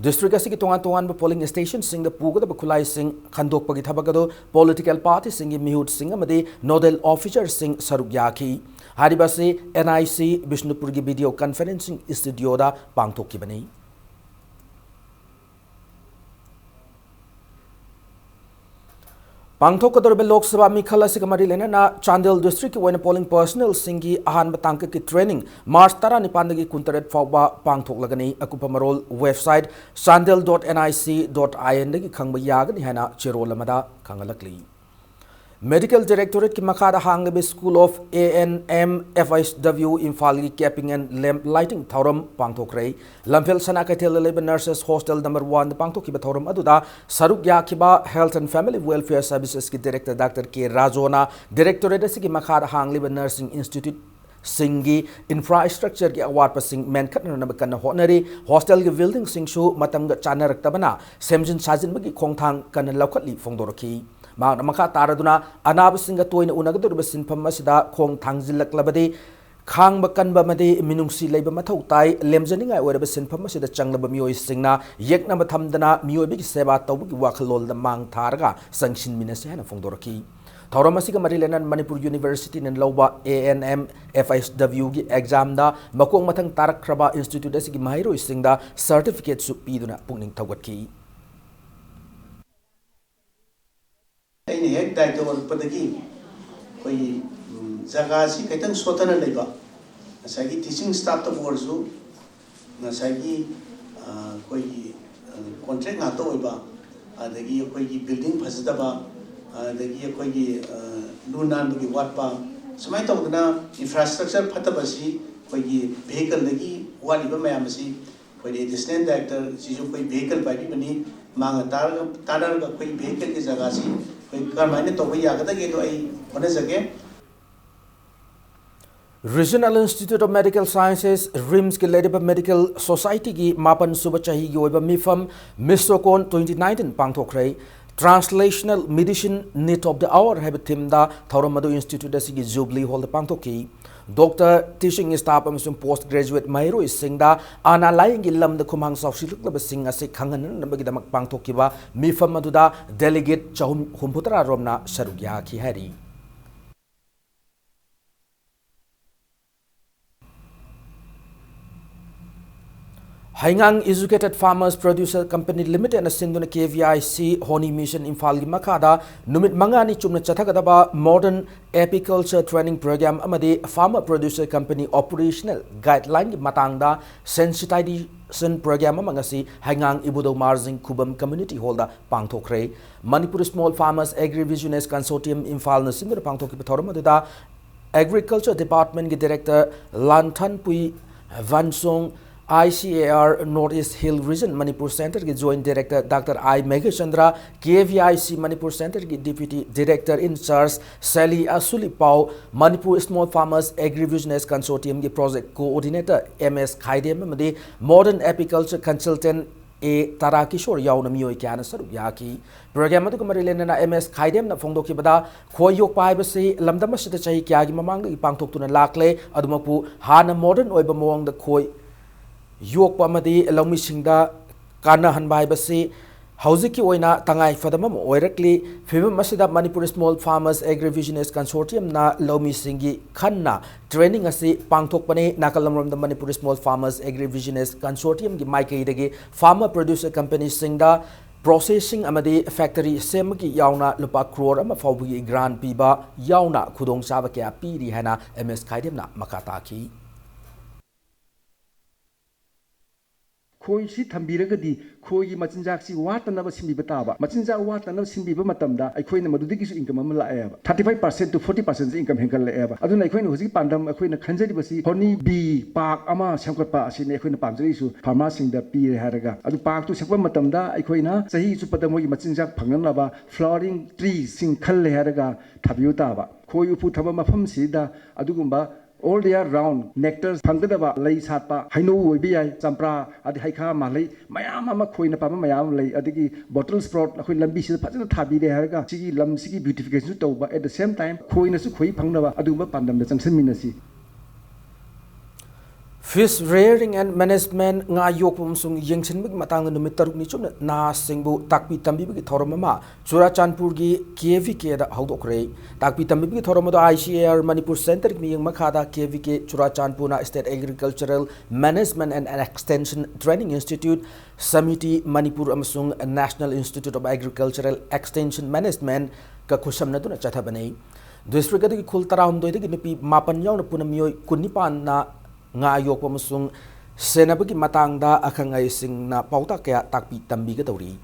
District ꯑꯁꯤꯒꯤ ꯇꯣꯉꯥꯟ ꯇꯣꯉꯥꯟꯕ polling stationꯁꯤꯡꯗ ꯄꯨꯒꯗꯕ ꯈꯨꯠꯂꯥꯏꯁꯤꯡ ꯈꯟꯗꯣꯛꯄꯒꯤ ꯊꯕꯛ ꯑꯗꯨ political partyꯁꯤꯡꯒꯤ ꯃꯤꯍꯨꯠꯁꯤꯡ ꯑꯃꯗꯤ nodal officerꯁꯤꯡ ꯁꯔꯨꯛ ꯌꯥꯈꯤ꯫ ꯍꯥꯏꯔꯤꯕ ꯑꯁꯤ N I C ꯕꯤꯁꯅꯨꯄꯨꯔꯒꯤ video conferencing studioꯗ ꯄꯥꯡꯊꯣꯛꯈꯤꯕꯅꯤ꯫ ꯄꯥꯡꯊꯣꯛꯀꯗꯧꯔꯤꯕ Lok Sabha ꯃꯤꯈꯜ ꯑꯁꯤꯒ ꯃꯔꯤ ꯂꯩꯅꯅ ꯆꯥꯟꯗꯦꯜ districtꯀꯤ ꯑꯣꯏꯅ polling personnelꯁꯤꯡꯒꯤ ꯑꯍꯥꯟꯕ ꯇꯥꯡꯀꯛꯀꯤ training March ꯇꯔꯥꯅꯤꯄꯥꯟꯗꯒꯤ ꯀꯨꯟꯇꯔꯦꯠ ꯐꯥꯎꯕ ꯄꯥꯡꯊꯣꯛꯂꯒꯅꯤ꯫ ꯑꯀꯨꯞꯄ ꯃꯔꯣꯜ website chandel dot N I C dot I Nꯗꯒꯤ ꯈꯪꯕ ꯌꯥꯒꯅꯤ ꯍꯥꯏꯅ ꯆꯦꯔꯣꯜ ꯑꯃꯗ ꯈꯪꯍꯜꯂꯛꯂꯤ꯫ Medical Directorate ꯀꯤ ꯃꯈꯥꯗ ꯍꯥꯡꯂꯤꯕ School of A N M F H W ꯏꯝꯐꯥꯜꯒꯤ Capping and Lamp Lighting ꯊꯧꯔꯝ ꯄꯥꯡꯊꯣꯛꯈ꯭ꯔꯦ꯫ ꯂꯝꯐꯦꯜ ꯁꯅꯥ ꯀꯩꯊꯦꯜꯗ ꯂꯩꯕ Nurses Hostel number one ꯗ ꯄꯥꯡꯊꯣꯛꯈꯤꯕ ꯊꯧꯔꯝ ꯑꯗꯨꯗ ꯁꯔꯨꯛ ꯌꯥꯈꯤꯕ Health and Family Welfare Services ꯀꯤ Director Doctor K ꯔꯥꯖꯣꯅ Directorate ꯑꯁꯤꯒꯤ ꯃꯈꯥꯗ ꯍꯥꯡꯂꯤꯕ nursing institute ꯁꯤꯡꯒꯤ infrastructure ꯒꯤ ꯑꯋꯥꯠꯄꯁꯤꯡ ꯃꯦꯟꯈꯠꯅꯅꯕ ꯀꯟꯅ ꯍꯣꯠꯅꯔꯤ꯫ Hostel ꯒꯤ building ꯁꯤꯡꯁꯨ ꯃꯇꯝꯒ ꯆꯥꯟꯅꯔꯛꯇꯕꯅ ꯁꯦꯝꯖꯤꯟ ꯁꯥꯖꯤꯟꯕꯒꯤ ꯈꯣꯡꯊꯥꯡ ꯀꯟꯅ ꯂꯧꯈꯠꯂꯤ ꯐꯣꯡꯗꯣꯔꯛꯈꯤ꯫ ꯃꯍꯥꯛꯅ ꯃꯈꯥ ꯇꯥꯔꯗꯨꯅ ꯑꯅꯥꯕꯁꯤꯡꯒ ꯇꯣꯏꯅ ꯎꯅꯒꯗꯧꯔꯤꯕ ꯁꯤꯟꯐꯝ ꯑꯁꯤꯗ ꯈꯣꯡ ꯊꯥꯡꯖꯤꯜꯂꯛꯂꯕꯗꯤ ꯈꯥꯡꯕ ꯀꯟꯕ ꯑꯃꯗꯤ ꯃꯤꯅꯨꯡꯁꯤ ꯂꯩꯕ ꯃꯊꯧ ꯇꯥꯏ꯫ ꯂꯦꯝꯖꯅꯤꯡꯉꯥꯏ ꯑꯣꯏꯔꯕ ꯁꯤꯟꯐꯝ ꯑꯁꯤꯗ ꯆꯪꯂꯕ ꯃꯤꯑꯣꯏꯁꯤꯡꯅ ꯌꯦꯛꯅꯕ ꯊꯝꯗꯅ ꯃꯤꯑꯣꯏꯕꯒꯤ ꯁꯦꯕꯥ ꯇꯧꯕꯒꯤ ꯋꯥꯈꯜꯂꯣꯟꯗ ꯃꯥꯡ ꯊꯥꯔꯒ ꯆꯪꯁꯤꯟꯃꯤꯟꯅꯁꯤ ꯍꯥꯏꯅ ꯐꯣꯡꯗꯣꯔꯛꯈꯤ꯫ ꯊꯧꯔꯝ ꯑꯁꯤꯒ ꯃꯔꯤ ꯂꯩꯅꯅ ꯃꯅꯤꯄꯨꯔ University ꯅ ꯂꯧꯕ A N M F H W ꯒꯤ exam ꯗ ꯃꯈꯣꯡ ꯃꯊꯪ ꯇꯥꯔꯛꯈ꯭ꯔꯕ institute ꯑꯁꯤꯒꯤ ꯃꯍꯩꯔꯣꯏꯁꯤꯡꯗ certificate ꯁꯨ ꯄꯤꯗꯨꯅ ꯄꯨꯛꯅꯤꯡ ꯊꯧꯒꯠꯈꯤ꯫ ꯑꯩꯅ ꯍꯦꯛ ꯗꯥꯏꯇ ꯑꯣꯏꯔꯛꯄꯗꯒꯤ ꯑꯩꯈꯣꯏꯒꯤ, ꯎꯝ, ꯖꯒꯥꯁꯤ ꯈꯤꯇꯪ ꯁꯣꯠꯊꯅ ꯂꯩꯕ, ꯉꯁꯥꯏꯒꯤ teaching staff ꯇꯕꯨ ꯑꯣꯏꯔꯁꯨ, ꯉꯁꯥꯏꯒꯤ, ꯑ, ꯑꯩꯈꯣꯏꯒꯤ, ꯑ, contract ꯉꯥꯛꯇ ꯑꯣꯏꯕ, ꯑꯗꯒꯤ ꯑꯩꯈꯣꯏꯒꯤ building ꯐꯖꯗꯕ, ꯑꯗꯒꯤ ꯑꯩꯈꯣꯏꯒꯤ, ꯑ, ꯂꯨ ꯅꯥꯟꯕꯒꯤ ꯋꯥꯠꯄ, ꯁꯨꯃꯥꯏꯅ ꯇꯧꯗꯅ infrastructure ꯐꯠꯇꯕꯁꯤ ꯑꯩꯈꯣꯏꯒꯤ vehicle ꯗꯒꯤ ꯋꯥꯠꯂꯤꯕ ꯃꯌꯥꯝ ꯑꯁꯤ ꯑꯩꯈꯣꯏ additional director ꯁꯤꯁꯨ ꯑꯩꯈꯣꯏ vehicle ꯄꯥꯏꯕꯤꯕꯅꯤ꯫ ꯃꯥꯒ ꯇꯥꯔꯒ, ꯇꯥꯟꯅꯔꯒ ꯑꯩꯈꯣꯏ vehicle ꯒꯤ ꯖꯒꯥꯁꯤ ꯑꯩꯈꯣꯏ ꯀꯔꯝꯍꯥꯏꯅ ꯇꯧꯕ ꯌꯥꯒꯗꯒꯦꯗꯣ ꯑꯩ ꯍꯣꯠꯅꯖꯒꯦ꯫ Regional Institute of Medical Sciences, RIMS ꯀꯤ ꯂꯩꯔꯤꯕ Medical Society ꯒꯤ ꯃꯥꯄꯟ ꯁꯨꯕ ꯆꯍꯤꯒꯤ ꯑꯣꯏꯕ ꯃꯤꯐꯝ MISOCON twenty nineteen ꯄꯥꯡꯊꯣꯛꯈ꯭ꯔꯦ꯫ Translational Medicine Need of the Hour ꯍꯥꯏꯕ theme ꯗ ꯊꯧꯔꯝ ꯑꯗꯨ institute ꯑꯁꯤꯒꯤ Jubilee Hall ꯗ ꯄꯥꯡꯊꯣꯛꯈꯤ꯫ Doctor, teaching staff ꯑꯃꯁꯨꯡ post graduate ꯃꯍꯩꯔꯣꯏꯁꯤꯡꯗ ꯑꯅꯥ ꯂꯥꯏꯌꯦꯡꯒꯤ ꯂꯝꯗ ꯈꯨꯃꯥꯡ ꯆꯥꯎꯁꯤꯜꯂꯛꯂꯕꯁꯤꯡ ꯑꯁꯤ ꯈꯪꯍꯟꯅꯅꯕꯒꯤꯗꯃꯛ ꯄꯥꯡꯊꯣꯛꯈꯤꯕ ꯃꯤꯐꯝ ꯑꯗꯨꯗ delegate ꯆꯍꯨꯝ ꯍꯨꯝꯐꯨꯇꯔꯥ ꯔꯣꯝꯅ ꯁꯔꯨꯛ ꯌꯥꯈꯤ ꯍꯥꯏꯔꯤ꯫ ꯍꯩꯉꯥꯡ Educated Farmers Producer Company Limited ꯅ ꯁꯤꯟꯗꯨꯅ K V I C Honey Mission ꯏꯝꯐꯥꯜꯒꯤ ꯃꯈꯥꯗ ꯅꯨꯃꯤꯠ ꯃꯉꯥꯅꯤ ꯆꯨꯞꯅ ꯆꯠꯊꯒꯗꯕ Modern Apiculture Training Program ꯑꯃꯗꯤ Farmer Producer Company Operational Guideline ꯒꯤ ꯃꯇꯥꯡꯗ sensitization Program ꯑꯃ ꯉꯁꯤ ꯍꯩꯉꯥꯡ ꯏꯕꯨꯙꯧ ꯃꯥꯔꯖꯤꯡ ꯈꯨꯕꯝ Community Hallꯗ ꯄꯥꯡꯊꯣꯛꯈ꯭ꯔꯦ꯫ Manipur Small Farmers Agribusiness Consortium ꯏꯝꯐꯥꯜꯅ ꯁꯤꯟꯗꯨꯅ ꯄꯥꯡꯊꯣꯛꯈꯤꯕ ꯊꯧꯔꯝ ꯑꯗꯨꯗ Agriculture Departmentꯀꯤ Director ꯂꯥꯟꯊꯟꯄꯨꯏ ꯚꯟꯁꯣꯡ, I C A R North East Hill Region Manipur Centreꯒꯤ Joint Director Doctor I Meghachandra, K V I C Manipur Centreꯒꯤ Deputy Director in Charge ꯁꯦꯂꯤ ꯑꯁꯨꯂꯤꯄꯥꯎ, Manipur Small Farmers Agribusiness Consortiumꯒꯤ Project Coordinator M S ꯈꯥꯏꯗꯦꯝ ꯑꯃꯗꯤ Modern Apiculture Consultant A ꯇꯥꯔꯥꯀꯤꯁꯣꯔ ꯌꯥꯎꯅ ꯃꯤꯑꯣꯏ ꯀꯌꯥꯅ ꯁꯔꯨꯛ ꯌꯥꯈꯤ꯫ Program ꯑꯗꯨꯒ ꯃꯔꯤ ꯂꯩꯅꯅ M S ꯈꯥꯏꯗꯦꯝꯅ ꯐꯣꯡꯗꯣꯛꯈꯤꯕꯗ, ꯈꯣꯏ ꯌꯣꯛꯄ ꯍꯥꯏꯕꯁꯤ ꯂꯝꯗꯝ ꯑꯁꯤꯗ ꯆꯍꯤ ꯀꯌꯥꯒꯤ ꯃꯃꯥꯡꯗꯒꯤ ꯄꯥꯡꯊꯣꯛꯇꯨꯅ ꯂꯥꯛꯂꯦ꯫ ꯑꯗꯨꯃꯛꯄꯨ ꯍꯥꯟꯅ modern ꯑꯣꯏꯕ ꯃꯑꯣꯡꯗ ꯈꯣꯏ ꯌꯣꯛꯄ ꯑꯃꯗꯤ ꯂꯧꯃꯤꯁꯤꯡꯗ ꯀꯥꯟꯅꯍꯟꯕ ꯍꯥꯏꯕꯁꯤ ꯍꯧꯖꯤꯛꯀꯤ ꯑꯣꯏꯅ ꯇꯉꯥꯏ ꯐꯗꯕ ꯑꯃ ꯑꯣꯏꯔꯛꯂꯤ꯫ ꯐꯤꯕꯝ ꯑꯁꯤꯗ Manipur Small Farmers Agribusiness Consortiumꯅ ꯂꯧꯃꯤꯁꯤꯡꯒꯤ ꯈꯟꯅ training ꯑꯁꯤ ꯄꯥꯡꯊꯣꯛꯄꯅꯤ꯫ ꯅꯥꯀꯜ ꯑꯃꯔꯣꯝꯗ Manipur Small Farmers Agribusiness Consortiumꯒꯤ ꯃꯥꯏꯀꯩꯗꯒꯤ farmer producer companyꯁꯤꯡꯗ processing ꯑꯃꯗꯤ factory ꯁꯦꯝꯕꯒꯤ ꯌꯥꯎꯅ ꯂꯨꯄꯥ ꯀ꯭ꯔꯣꯔ ꯑꯃ ꯐꯥꯎꯕꯒꯤ grant ꯄꯤꯕ ꯌꯥꯎꯅ ꯈꯨꯗꯣꯡꯆꯥꯕ ꯀꯌꯥ ꯄꯤꯔꯤ ꯍꯥꯏꯅ M S ꯈꯥꯏꯗꯦꯝꯅ ꯃꯈꯥ ꯇꯥꯈꯤ꯫ ꯈꯣꯏꯁꯤ ꯊꯝꯕꯤꯔꯒꯗꯤ ꯈꯣꯏꯒꯤ ꯃꯆꯤꯟꯖꯥꯛꯁꯤ ꯋꯥꯠꯇꯅꯕ ꯁꯤꯟꯕꯤꯕ ꯇꯥꯕ꯫ ꯃꯆꯤꯟꯖꯥꯛ ꯋꯥꯠꯇꯅꯕ ꯁꯤꯟꯕꯤꯕ ꯃꯇꯝꯗ ꯑꯩꯈꯣꯏꯅ ꯃꯗꯨꯗꯒꯤꯁꯨ income ꯑꯃ ꯂꯥꯛꯑꯦꯕ꯫ Thirty five percent to forty percent income ꯍꯦꯟꯒꯠꯂꯛꯑꯦꯕ꯫ ꯑꯗꯨꯅ ꯑꯩꯈꯣꯏꯅ ꯍꯧꯖꯤꯛ ꯄꯥꯟꯗꯝ, ꯑꯩꯈꯣꯏꯅ ꯈꯟꯖꯔꯤꯕꯁꯤ honey bee park ꯑꯃ ꯁꯦꯝꯒꯠꯄ ꯑꯁꯤꯅꯤ ꯑꯩꯈꯣꯏꯅ ꯄꯥꯝꯖꯔꯤꯁꯨ farmerꯁꯤꯡꯗ ꯄꯤꯔꯦ ꯍꯥꯏꯔꯒ꯫ ꯑꯗꯨ parkꯇꯨ ꯁꯦꯝꯒꯠꯄ ꯃꯇꯝꯗ ꯑꯩꯈꯣꯏꯅ ꯆꯍꯤ ꯆꯨꯞꯄꯗ ꯃꯣꯏꯒꯤ ꯃꯆꯤꯟꯖꯥꯛ ꯐꯪꯅꯅꯕ flowering treeꯁꯤꯡ ꯈꯜꯂꯦ ꯍꯥꯏꯔꯒ ꯊꯥꯕꯤꯌꯨ ꯇꯥꯕ꯫ ꯈꯣꯏ ꯎꯄꯨ ꯊꯝꯕ ꯃꯐꯝꯁꯤꯗ ꯑꯗꯨꯒꯨꯝꯕ all year round nectar ꯐꯪꯒꯗꯕ ꯂꯩ ꯁꯥꯠꯄ ꯍꯩꯅꯧ ꯑꯣꯏꯕ ꯌꯥꯏ, ꯆꯝꯄ꯭ꯔꯥ, ꯑꯗꯩ ꯍꯩꯈꯥ, ꯃꯥꯜꯍꯩ ꯃꯌꯥꯝ ꯑꯃ ꯈꯣꯏꯅ ꯄꯥꯝꯕ ꯃꯌꯥꯝ ꯑꯃ ꯂꯩ꯫ ꯑꯗꯒꯤ bottle sprout ꯑꯩꯈꯣꯏ ꯂꯝꯕꯤꯁꯤꯗ ꯐꯖꯅ ꯊꯥꯕꯤꯔꯦ ꯍꯥꯏꯔꯒ ꯁꯤꯒꯤ ꯂꯝꯁꯤꯒꯤ beautificationꯁꯨ ꯇꯧꯕ, at the same time ꯈꯣꯏꯅꯁꯨ ꯈꯣꯏ ꯐꯪꯅꯕ ꯑꯗꯨꯒꯨꯝꯕ ꯄꯥꯟꯗꯝꯗ ꯆꯪꯁꯤꯟꯃꯤꯟꯅꯁꯤ꯫ Fish Rearing and Management, ꯉꯥ ꯌꯣꯛꯄ ꯑꯃꯁꯨꯡ ꯌꯦꯡꯁꯤꯟꯕꯒꯤ ꯃꯇꯥꯡꯗ ꯅꯨꯃꯤꯠ ꯇꯔꯨꯛꯅꯤ ꯆꯨꯞꯅ ꯅꯍꯥꯁꯤꯡꯕꯨ ꯇꯥꯛꯄꯤ ꯇꯝꯕꯤꯕꯒꯤ ꯊꯧꯔꯝ ꯑꯃ ꯆꯨꯔꯥꯆꯥꯟꯄꯨꯔꯒꯤ K V Kꯗ ꯍꯧꯗꯣꯛꯈ꯭ꯔꯦ꯫ ꯇꯥꯛꯄꯤ ꯇꯝꯕꯤꯕꯒꯤ ꯊꯧꯔꯝ ꯑꯗꯨ I C A R Manipur Centreꯒꯤ ꯃꯤꯠꯌꯦꯡ ꯃꯈꯥꯗ K V K ꯆꯨꯔꯥꯆꯥꯟꯄꯨꯔꯅ State Agricultural Management and Extension Training Institute, samiti Manipur ꯑꯃꯁꯨꯡ National Institute of Agricultural Extension Managementꯀ ꯈꯨꯠꯁꯝꯅꯗꯨꯅ ꯆꯠꯊꯕꯅꯤ꯫ District ꯑꯗꯨꯒꯤ ꯈꯨꯜ ꯇꯔꯥꯍꯨꯝꯗꯣꯏꯗꯒꯤ ꯅꯨꯄꯤ ꯃꯥꯄꯟ ꯌꯥꯎꯅ ꯄꯨꯟꯅ ꯃꯤꯑꯣꯏ ꯀꯨꯟꯅꯤꯄꯥꯟꯅ ꯉꯥ ꯌꯣꯛꯄ ꯑꯃꯁꯨꯡ ꯁꯦꯟꯅꯕꯒꯤ ꯃꯇꯥꯡꯗ ꯑꯈꯪ ꯑꯍꯩꯁꯤꯡꯅ ꯄꯥꯎꯇꯥꯛ ꯀꯌꯥ ꯇꯥꯛꯄꯤ ꯇꯝꯕꯤꯒꯗꯧꯔꯤ꯫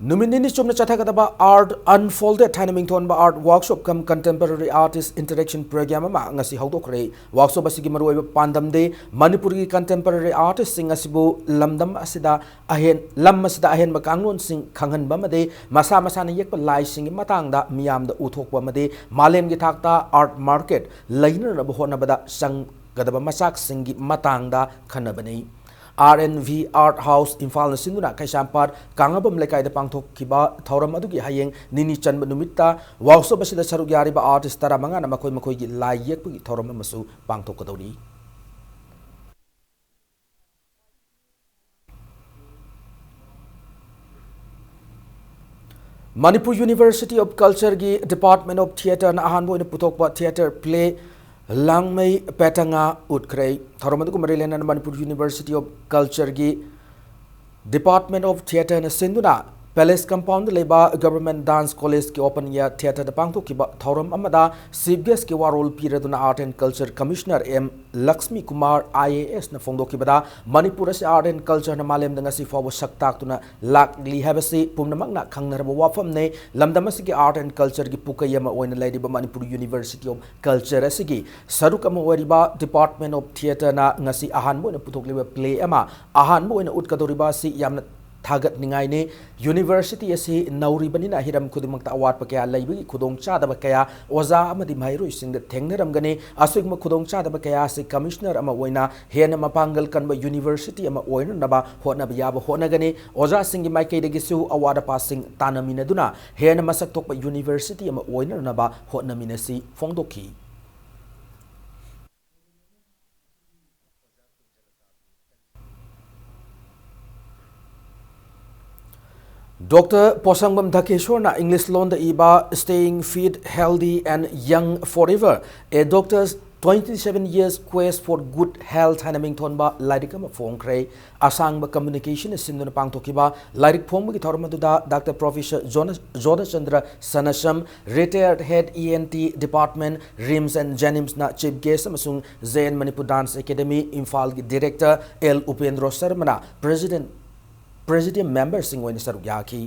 ꯅꯨꯃꯤꯠ ꯅꯤꯅꯤ ꯆꯨꯞꯅ ꯆꯠꯊꯒꯗꯕ Art Unfolded ꯍꯥꯏꯅ ꯃꯤꯡꯊꯣꯟꯕ art workshop cum contemporary artist interaction program ꯑꯃ ꯉꯁꯤ ꯍꯧꯗꯣꯛꯈ꯭ꯔꯦ꯫ Workshop ꯑꯁꯤꯒꯤ ꯃꯔꯨꯑꯣꯏꯕ ꯄꯥꯟꯗꯝꯗꯤ ꯃꯅꯤꯄꯨꯔꯒꯤ contemporary artistꯁꯤꯡ ꯑꯁꯤꯕꯨ ꯂꯝꯗꯝ ꯑꯁꯤꯗ ꯑꯍꯦꯟ-, ꯂꯝ ꯑꯁꯤꯗ ꯑꯍꯦꯟꯕ ꯀꯥꯡꯂꯣꯟꯁꯤꯡ ꯈꯪꯍꯟꯕ ꯑꯃꯗꯤ ꯃꯁꯥ ꯃꯁꯥꯅ ꯌꯦꯛꯄ ꯂꯥꯏꯁꯤꯡꯒꯤ ꯃꯇꯥꯡꯗ ꯃꯤꯌꯥꯝꯗ ꯎꯠꯊꯣꯛꯄ ꯑꯃꯗꯤ ꯃꯥꯂꯦꯝꯒꯤ ꯊꯥꯛꯇ art market ꯂꯩꯅꯅꯕ ꯍꯣꯠꯅꯕꯗ ꯆꯪꯒꯗꯕ ꯃꯆꯥꯛꯁꯤꯡꯒꯤ ꯃꯇꯥꯡꯗ ꯈꯟꯅꯕꯅꯤ꯫ R and V Art House ꯏꯝꯐꯥꯜꯅ ꯁꯤꯟꯗꯨꯅ ꯀꯩꯁꯥꯝꯄꯥꯠ ꯀꯥꯡꯉꯕꯝ ꯂꯩꯀꯥꯏꯗ ꯄꯥꯡꯊꯣꯛꯈꯤꯕ ꯊꯧꯔꯝ ꯑꯗꯨꯒꯤ ꯍꯌꯦꯡ ꯅꯤꯅꯤ ꯆꯟꯕ ꯅꯨꯃꯤꯠꯇ workshop ꯑꯁꯤꯗ ꯁꯔꯨꯛ ꯌꯥꯔꯤꯕ artist ꯇꯔꯥꯃꯉꯥꯅ ꯃꯈꯣꯏ ꯃꯈꯣꯏꯒꯤ ꯂꯥꯏ ꯌꯦꯛꯄꯒꯤ ꯊꯧꯔꯝ ꯑꯃꯁꯨ ꯄꯥꯡꯊꯣꯛꯀꯗꯧꯔꯤ꯫ Manipur University of Cultureꯒꯤ Department of Theatreꯅ ꯑꯍꯥꯟꯕ ꯑꯣꯏꯅ ꯄꯨꯊꯣꯛꯄ theatre play ꯂꯥꯡꯃꯩ ꯄꯦꯇꯉꯥ ꯎꯠꯈ꯭ꯔꯦ꯫ ꯊꯧꯔꯝ ꯑꯗꯨꯒ ꯃꯔꯤ ꯂꯩꯅꯅ Manipur University of Cultureꯒꯤ Department of Theatreꯅ ꯁꯤꯟꯗꯨꯅ Palace Compoundꯗ ꯂꯩꯕ Government Dance Collegeꯀꯤ open air theatreꯗ ꯄꯥꯡꯊꯣꯛꯈꯤꯕ ꯊꯧꯔꯝ ꯑꯃꯗ chief guestꯀꯤ ꯋꯥꯔꯣꯜ ꯄꯤꯔꯗꯨꯅ Art and Culture Commissioner M Lakshmi Kumar IASꯅ ꯐꯣꯡꯗꯣꯛꯈꯤꯕꯗ, Manipur ꯑꯁꯤ art and cultureꯅ ꯃꯥꯂꯦꯝꯗ ꯉꯁꯤ ꯐꯥꯎꯕ ꯁꯛ ꯇꯥꯛꯇꯨꯅ ꯂꯥꯛꯂꯤ ꯍꯥꯏꯕꯁꯤ ꯄꯨꯝꯅꯃꯛꯅ ꯈꯪꯅꯔꯕ ꯋꯥꯐꯝꯅꯤ꯫ ꯂꯝꯗꯝ ꯑꯁꯤꯒꯤ art and cultureꯒꯤ ꯄꯨꯀꯩ ꯑꯃ ꯑꯣꯏꯅ ꯂꯩꯔꯤꯕ Manipur University of Culture ꯑꯁꯤꯒꯤ ꯁꯔꯨꯛ ꯑꯃ ꯑꯣꯏꯔꯤꯕ Department of Theatreꯅ ꯉꯁꯤ ꯑꯍꯥꯟꯕ ꯑꯣꯏꯅ ꯄꯨꯊꯣꯛꯂꯤꯕ play ꯑꯃ ꯑꯍꯥꯟꯕ ꯑꯣꯏꯅ ꯎꯠꯀꯗꯧꯔꯤꯕ ꯑꯁꯤ ꯌꯥꯝꯅ ꯊꯥꯒꯠꯅꯤꯡꯉꯥꯏꯅꯤ꯫ University ꯑꯁꯤ ꯅꯧꯔꯤꯕꯅꯤꯅ ꯍꯤꯔꯝ ꯈꯨꯗꯤꯡꯃꯛꯇ ꯑꯋꯥꯠꯄ ꯀꯌꯥ ꯂꯩꯕꯒꯤ ꯈꯨꯗꯣꯡꯆꯥꯗꯕ ꯀꯌꯥ ꯑꯣꯖꯥ ꯑꯃꯗꯤ ꯃꯍꯩꯔꯣꯏꯁꯤꯡꯗ ꯊꯦꯡꯅꯔꯝꯒꯅꯤ꯫ ꯑꯁꯤꯒꯨꯝꯕ ꯈꯨꯗꯣꯡꯆꯥꯗꯕ ꯀꯌꯥ ꯑꯁꯤ Commissioner ꯑꯃ ꯑꯣꯏꯅ ꯍꯦꯟꯅ ꯃꯄꯥꯡꯒꯜ ꯀꯟꯕ University ꯑꯃ ꯑꯣꯏꯅꯅꯕ ꯍꯣꯠꯅꯕ ꯌꯥꯕ ꯍꯣꯠꯅꯒꯅꯤ꯫ ꯑꯣꯖꯥꯁꯤꯡꯒꯤ ꯃꯥꯏꯀꯩꯗꯒꯤꯁꯨ ꯑꯋꯥꯠ ꯑꯄꯥꯁꯤꯡ ꯇꯥꯟꯅꯃꯤꯟꯅꯗꯨꯅ ꯍꯦꯟꯅ ꯃꯁꯛ ꯊꯣꯛꯄ University ꯑꯃ ꯑꯣꯏꯅꯅꯕ ꯍꯣꯠꯅꯃꯤꯟꯅꯁꯤ ꯐꯣꯡꯗꯣꯛꯈꯤ꯫ Doctor ꯄꯣꯁꯪꯕꯝ ꯙꯀꯦꯁꯣꯔꯅ English ꯂꯣꯟꯗ ꯏꯕ Staying Fit, Healthy and Young Forever, A Doctor's Twenty seven Years Quest for Good Health ꯍꯥꯏꯅ ꯃꯤꯡꯊꯣꯟꯕ ꯂꯥꯏꯔꯤꯛ ꯑꯃ ꯐꯣꯡꯈ꯭ꯔꯦ꯫ ꯑꯁꯥꯡꯕ communication ꯁꯤꯟꯗꯨꯅ ꯄꯥꯡꯊꯣꯛꯈꯤꯕ ꯂꯥꯏꯔꯤꯛ ꯐꯣꯡꯕꯒꯤ ꯊꯧꯔꯝ ꯑꯗꯨꯗ Doctor Professor ꯖꯣꯅ-, ꯖꯣꯙꯆꯟꯗ꯭ꯔ ꯁꯅꯁꯝ, Retired Head E N T Department, RIMS and JNIMSꯅ Chief Guest ꯑꯃꯁꯨꯡ J N Manipur Dance Academy ꯏꯝꯐꯥꯜꯒꯤ Director L ꯎꯄꯦꯟꯗ꯭ꯔꯣ ꯁꯔꯃꯅ President, Presidium memberꯁꯤꯡ ꯑꯣꯏꯅ ꯁꯔꯨꯛ ꯌꯥꯈꯤ꯫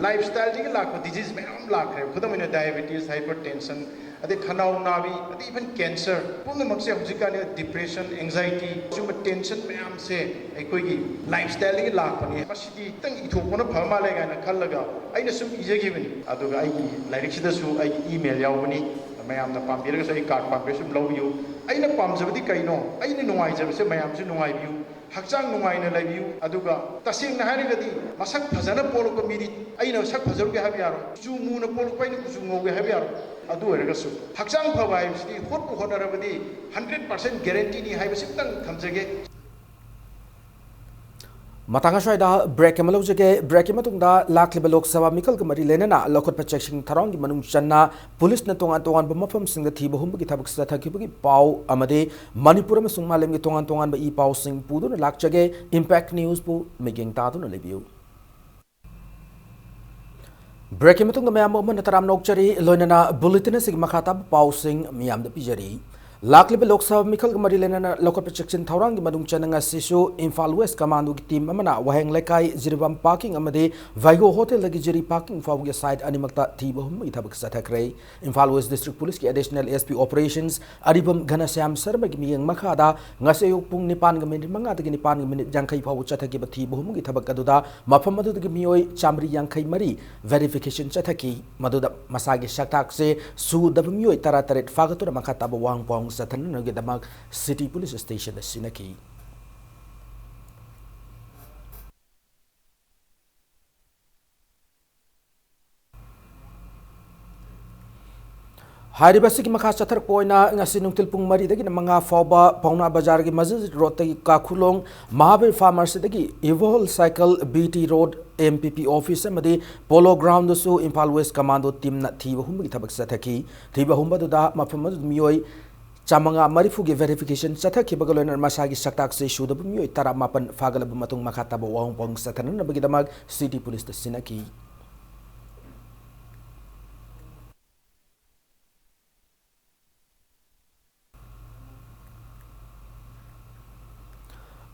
Lifestyleꯗꯒꯤ ꯂꯥꯛꯄ disease ꯃꯌꯥꯝ ꯂꯥꯛꯈ꯭ꯔꯦꯕ꯫ ꯈꯨꯗꯝ ꯑꯣꯏꯅ diabetes, hypertension, ꯑꯗꯩ ꯈꯅꯥꯎ ꯅꯥꯕꯤ, ꯑꯗꯩ even cancer ꯄꯨꯝꯅꯃꯛꯁꯦ ꯍꯧꯖꯤꯛꯀꯥꯟꯗꯤ depression, anxiety, ꯁꯤꯒꯨꯝꯕ tension ꯃꯌꯥꯝꯁꯦ ꯑꯩꯈꯣꯏꯒꯤ lifestyleꯗꯒꯤ ꯂꯥꯛꯄꯅꯤ꯫ ꯃꯁꯤꯗꯤ ꯈꯤꯇꯪ ꯏꯊꯣꯛꯄꯅ ꯐ ꯃꯥꯜꯂꯦ ꯀꯥꯏꯅ ꯈꯜꯂꯒ ꯑꯩꯅ ꯁꯨꯝ ꯏꯖꯈꯤꯕꯅꯤ꯫ ꯑꯗꯨꯒ ꯑꯩꯒꯤ ꯂꯥꯏꯔꯤꯛꯁꯤꯗꯁꯨ ꯑꯩꯒꯤ email ꯌꯥꯎꯕꯅꯤ꯫ ꯃꯌꯥꯝꯅ ꯄꯥꯝꯕꯤꯔꯒꯁꯨ ꯑꯩ card ꯄꯥꯝꯕꯤꯔꯁꯨ ꯑꯗꯨꯝ ꯂꯧꯕꯤꯌꯨ꯫ ꯑꯩꯅ ꯄꯥꯝꯖꯕꯗꯤ ꯀꯩꯅꯣ? ꯑꯩꯅ ꯅꯨꯡꯉꯥꯏꯖꯕꯁꯦ ꯃꯌꯥꯝꯁꯨ ꯅꯨꯡꯉꯥꯏꯕꯤꯌꯨ꯫ ꯍꯛꯆꯥꯡ ꯅꯨꯡꯉꯥꯏꯅ ꯂꯩꯕꯤꯌꯨ꯫ ꯑꯗꯨꯒ ꯇꯁꯦꯡꯅ ꯍꯥꯏꯔꯒꯗꯤ ꯃꯁꯛ ꯐꯖꯅ ꯄꯣꯛꯂꯛꯄ ꯃꯤꯗꯤ ꯑꯩꯅ ꯁꯛ ꯐꯖꯔꯨꯒꯦ ꯍꯥꯏꯕ ꯌꯥꯔꯣꯏ꯫ ꯀꯨꯆꯨ ꯃꯨꯅ ꯄꯣꯛꯂꯛꯄ ꯑꯩꯅ ꯀꯨꯆꯨ ꯉꯧꯒꯦ ꯍꯥꯏꯕ ꯌꯥꯔꯣꯏ꯫ ꯑꯗꯨ ꯑꯣꯏꯔꯒꯁꯨ ꯍꯛꯆꯥꯡ ꯐꯕ ꯍꯥꯏꯕꯁꯤꯗꯤ ꯍꯣꯠꯄꯨ ꯍꯣꯠꯅꯔꯕꯗꯤ hundred percent guaranteeꯅꯤ ꯍꯥꯏꯕꯁꯤꯃꯇꯪ ꯊꯝꯖꯒꯦ꯫ ꯃꯇꯥꯡ ꯑꯁ꯭ꯋꯥꯏꯗ break ꯑꯃ ꯂꯧꯖꯒꯦ꯫ Breakꯀꯤ ꯃꯇꯨꯡꯗ ꯂꯥꯛꯂꯤꯕ ꯂꯣꯛ ꯁꯚꯥ ꯃꯤꯈꯜꯒ ꯃꯔꯤ ꯂꯩꯅꯅ ꯂꯧꯈꯠꯄ ꯆꯦꯛꯁꯤꯟ ꯊꯧꯔꯥꯡꯒꯤ ꯃꯅꯨꯡ ꯆꯟꯅ ꯄꯨꯂꯤꯁꯅ ꯇꯣꯉꯥꯟ ꯇꯣꯉꯥꯟꯕ ꯃꯐꯝꯁꯤꯡꯗ ꯊꯤꯕ ꯍꯨꯝꯕꯒꯤ ꯊꯕꯛ ꯆꯠꯊꯈꯤꯕꯒꯤ ꯄꯥꯎ ꯑꯃꯗꯤ ꯃꯅꯤꯄꯨꯔ ꯑꯃꯁꯨꯡ ꯃꯥꯂꯦꯝꯒꯤ ꯇꯣꯉꯥꯟ ꯇꯣꯉꯥꯟꯕ ꯏ ꯄꯥꯎꯁꯤꯡ ꯄꯨꯗꯨꯅ ꯂꯥꯛꯆꯒꯦ꯫ Impact Newsꯄꯨ ꯃꯤꯠꯌꯦꯡ ꯇꯥꯗꯨꯅ ꯂꯩꯕꯤꯌꯨ꯫ Breakꯀꯤ ꯃꯇꯨꯡꯗ ꯃꯌꯥꯝꯕꯨ ꯑꯃꯨꯛ ꯍꯟꯅ ꯇꯔꯥꯝꯅ ꯑꯣꯛꯆꯔꯤ, ꯂꯣꯏꯅꯅ bulletin ꯑꯁꯤꯒꯤ ꯃꯈꯥ ꯇꯥꯕ ꯄꯥꯎꯁꯤꯡ ꯃꯤꯌꯥꯝꯗ ꯄꯤꯖꯔꯤ꯫ ꯂꯥꯛꯂꯤꯕ ꯂꯣꯛ ꯁꯚꯥ ꯃꯤꯈꯜꯒ ꯃꯔꯤ ꯂꯩꯅꯅ ꯂꯧꯈꯠꯄ ꯆꯦꯛꯁꯤꯟ ꯊꯧꯔꯥꯡꯒꯤ ꯃꯅꯨꯡ ꯆꯟꯅ ꯉꯁꯤꯁꯨ ꯏꯝꯐꯥꯜ West Commandoꯒꯤ team ꯑꯃꯅ ꯋꯥꯍꯦꯡ ꯂꯩꯀꯥꯏ, ꯖꯤꯔꯤꯕꯥꯝ parking ꯑꯃꯗꯤ ꯚꯥꯏꯒꯣ hotelꯗꯒꯤ ꯖꯤꯔꯤ parking ꯐꯥꯎꯕꯒꯤ site ꯑꯅꯤꯃꯛꯇ ꯊꯤꯕ ꯍꯨꯝꯕꯒꯤ ꯊꯕꯛ ꯆꯠꯊꯈ꯭ꯔꯦ꯫ Imphal West District Policeꯀꯤ Additional S P Operations ꯑꯔꯤꯕꯝ ꯘꯅꯁ꯭ꯌꯥꯝ ꯁꯔꯃꯒꯤ ꯃꯤꯠꯌꯦꯡ ꯃꯈꯥꯗ ꯉꯁꯤ ꯑꯌꯨꯛ ꯄꯨꯡ ꯅꯤꯄꯥꯟꯒ minute ꯃꯉꯥꯗꯒꯤ ꯅꯤꯄꯥꯟꯒ minute ꯌꯥꯡꯈꯩ ꯐꯥꯎꯕ ꯆꯠꯊꯈꯤꯕ ꯊꯤꯕ ꯍꯨꯝꯕꯒꯤ ꯊꯕꯛ ꯑꯗꯨꯗ ꯃꯐꯝ ꯑꯗꯨꯗꯒꯤ ꯃꯤꯑꯣꯏ ꯆꯥꯃꯔꯤ ꯌꯥꯡꯈꯩ ꯃꯔꯤ verification ꯆꯠꯊꯈꯤ꯫ ꯃꯗꯨꯗ ꯃꯁꯥꯒꯤ ꯁꯛꯇꯥꯛꯁꯦ ꯁꯨꯗꯕ ꯃꯤꯑꯣꯏ ꯇꯔꯥꯇꯔꯦꯠ ꯐꯥꯒꯠꯇꯨꯅ ꯃꯈꯥ ꯇꯥꯕ ꯋꯥꯍꯪ ꯄꯥꯎꯍꯪ ꯆꯠꯊꯅꯅꯕꯒꯤꯗꯃꯛ City Police Stationꯗ ꯁꯤꯟꯅꯈꯤ꯫ ꯍꯥꯏꯔꯤꯕ ꯑꯁꯤꯒꯤ ꯃꯈꯥ ꯆꯠꯊꯔꯛꯄ ꯑꯣꯏꯅ ꯉꯁꯤ ꯅꯨꯡꯊꯤꯜ ꯄꯨꯡ ꯃꯔꯤꯗꯒꯤꯅ ꯃꯉꯥ ꯐꯥꯎꯕ ꯄꯥꯎꯅꯥ ꯕꯖꯥꯔꯒꯤ ꯃꯁꯖꯤꯗ ꯔꯣꯗꯇꯒꯤ ꯀꯥꯈꯨꯂꯣꯡ ꯃꯍꯥꯕꯤꯔ ꯐꯥꯔꯃꯥꯁꯤꯗꯒꯤ ꯏꯚꯣꯜ cycle B T road M P P office ꯑꯃꯗꯤ ꯄꯣꯂꯣ ꯒ꯭ꯔꯥꯎꯟꯗꯁꯨ ꯏꯝꯐꯥꯜ ꯋꯦꯁ ꯀꯃꯥꯟꯗꯣ ꯇꯤꯝꯅ ꯊꯤꯕ ꯍꯨꯝꯕꯒꯤ ꯊꯕꯛ ꯆꯠꯊꯈꯤ꯫ ꯊꯤꯕ ꯍꯨꯝꯕꯗꯨꯗ ꯃꯐꯝ ꯑꯗꯨꯗ ꯃꯤꯑꯣꯏ ꯆꯥꯃꯉꯥ ꯃꯔꯤꯐꯨꯒꯤ ꯚꯦꯔꯤꯐꯤꯀꯦꯁꯟ ꯆꯠꯊꯈꯤꯕꯒ ꯂꯣꯏꯅꯅ ꯃꯁꯥꯒꯤ ꯁꯛꯇꯥꯛꯁꯦ ꯁꯨꯗꯕ ꯃꯤꯑꯣꯏ ꯇꯔꯥꯃꯥꯄꯟ ꯐꯥꯒꯠꯂꯕ ꯃꯇꯨꯡ ꯃꯈꯥ ꯇꯥꯕ ꯋꯥꯍꯪ ꯄꯥꯎꯍꯪ ꯆꯠꯊꯅꯅꯕꯒꯤꯗꯃꯛ ꯁꯤꯇꯤ ꯄꯨꯂꯤꯁꯇ ꯁꯤꯟꯅꯈꯤ꯫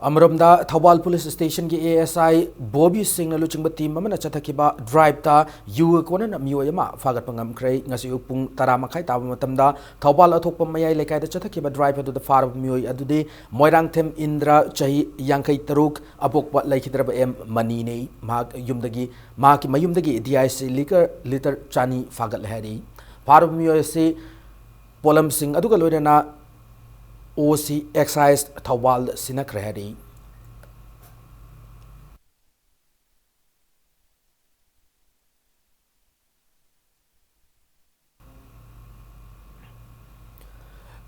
ꯑꯃꯔꯣꯝꯗ ꯊꯧꯕꯥꯜ ꯄꯨꯂꯤꯁ ꯁ꯭ꯇꯦꯁꯟꯒꯤ ꯑꯦ ꯑꯦꯁ ꯑꯥꯏ ꯕꯣꯕꯤ ꯁꯤꯡꯅ ꯂꯨꯆꯤꯡꯕ ꯇꯤꯝ ꯑꯃꯅ ꯆꯠꯊꯈꯤꯕ ꯗ꯭ꯔꯥꯏꯚꯇ ꯌꯨꯒ ꯀꯣꯟꯅꯅ ꯃꯤꯑꯣꯏ ꯑꯃ ꯐꯥꯒꯠꯄ ꯉꯝꯈ꯭ꯔꯦ꯫ ꯉꯁꯤ ꯑꯌꯨꯛ ꯄꯨꯡ ꯇꯔꯥ ꯃꯈꯥꯏ ꯇꯥꯕ ꯃꯇꯝꯗ ꯊꯧꯕꯥꯜ ꯑꯊꯣꯛꯄ ꯃꯌꯥꯏ ꯂꯩꯀꯥꯏꯗ ꯆꯠꯊꯈꯤꯕ ꯗ꯭ꯔꯥꯏꯚ ꯑꯗꯨꯗ ꯐꯥꯔꯕ ꯃꯤꯑꯣꯏ ꯑꯗꯨꯗꯤ ꯃꯣꯏꯔꯥꯡꯊꯦꯝ ꯏꯟꯗ꯭ꯔ, ꯆꯍꯤ ꯌꯥꯡꯈꯩ ꯇꯔꯨꯛ, ꯑꯄꯣꯛꯄ ꯂꯩꯈꯤꯗ꯭ꯔꯕ ꯑꯦꯝ ꯃꯅꯤꯅꯤ꯫ ꯃꯍꯥꯛ ꯌꯨꯝꯗꯒꯤ, ꯃꯍꯥꯛꯀꯤ ꯃꯌꯨꯝꯗꯒꯤ ꯗꯤ ꯑꯥꯏ ꯁꯤ ꯂꯤꯀꯔ ꯂꯤꯇꯔ ꯆꯅꯤ ꯐꯥꯒꯠꯂꯦ ꯍꯥꯏꯔꯤ꯫ ꯐꯥꯔꯕ ꯃꯤꯑꯣꯏ ꯑꯁꯤ ꯄꯣꯠꯂꯝꯁꯤꯡ ꯑꯗꯨꯒ ꯂꯣꯏꯅꯅ ꯑꯣ ꯁꯤ ꯑꯦꯛꯁꯥꯏꯖ ꯊꯧꯕꯥꯜꯗ ꯁꯤꯟꯅꯈ꯭ꯔꯦ ꯍꯥꯏꯔꯤ꯫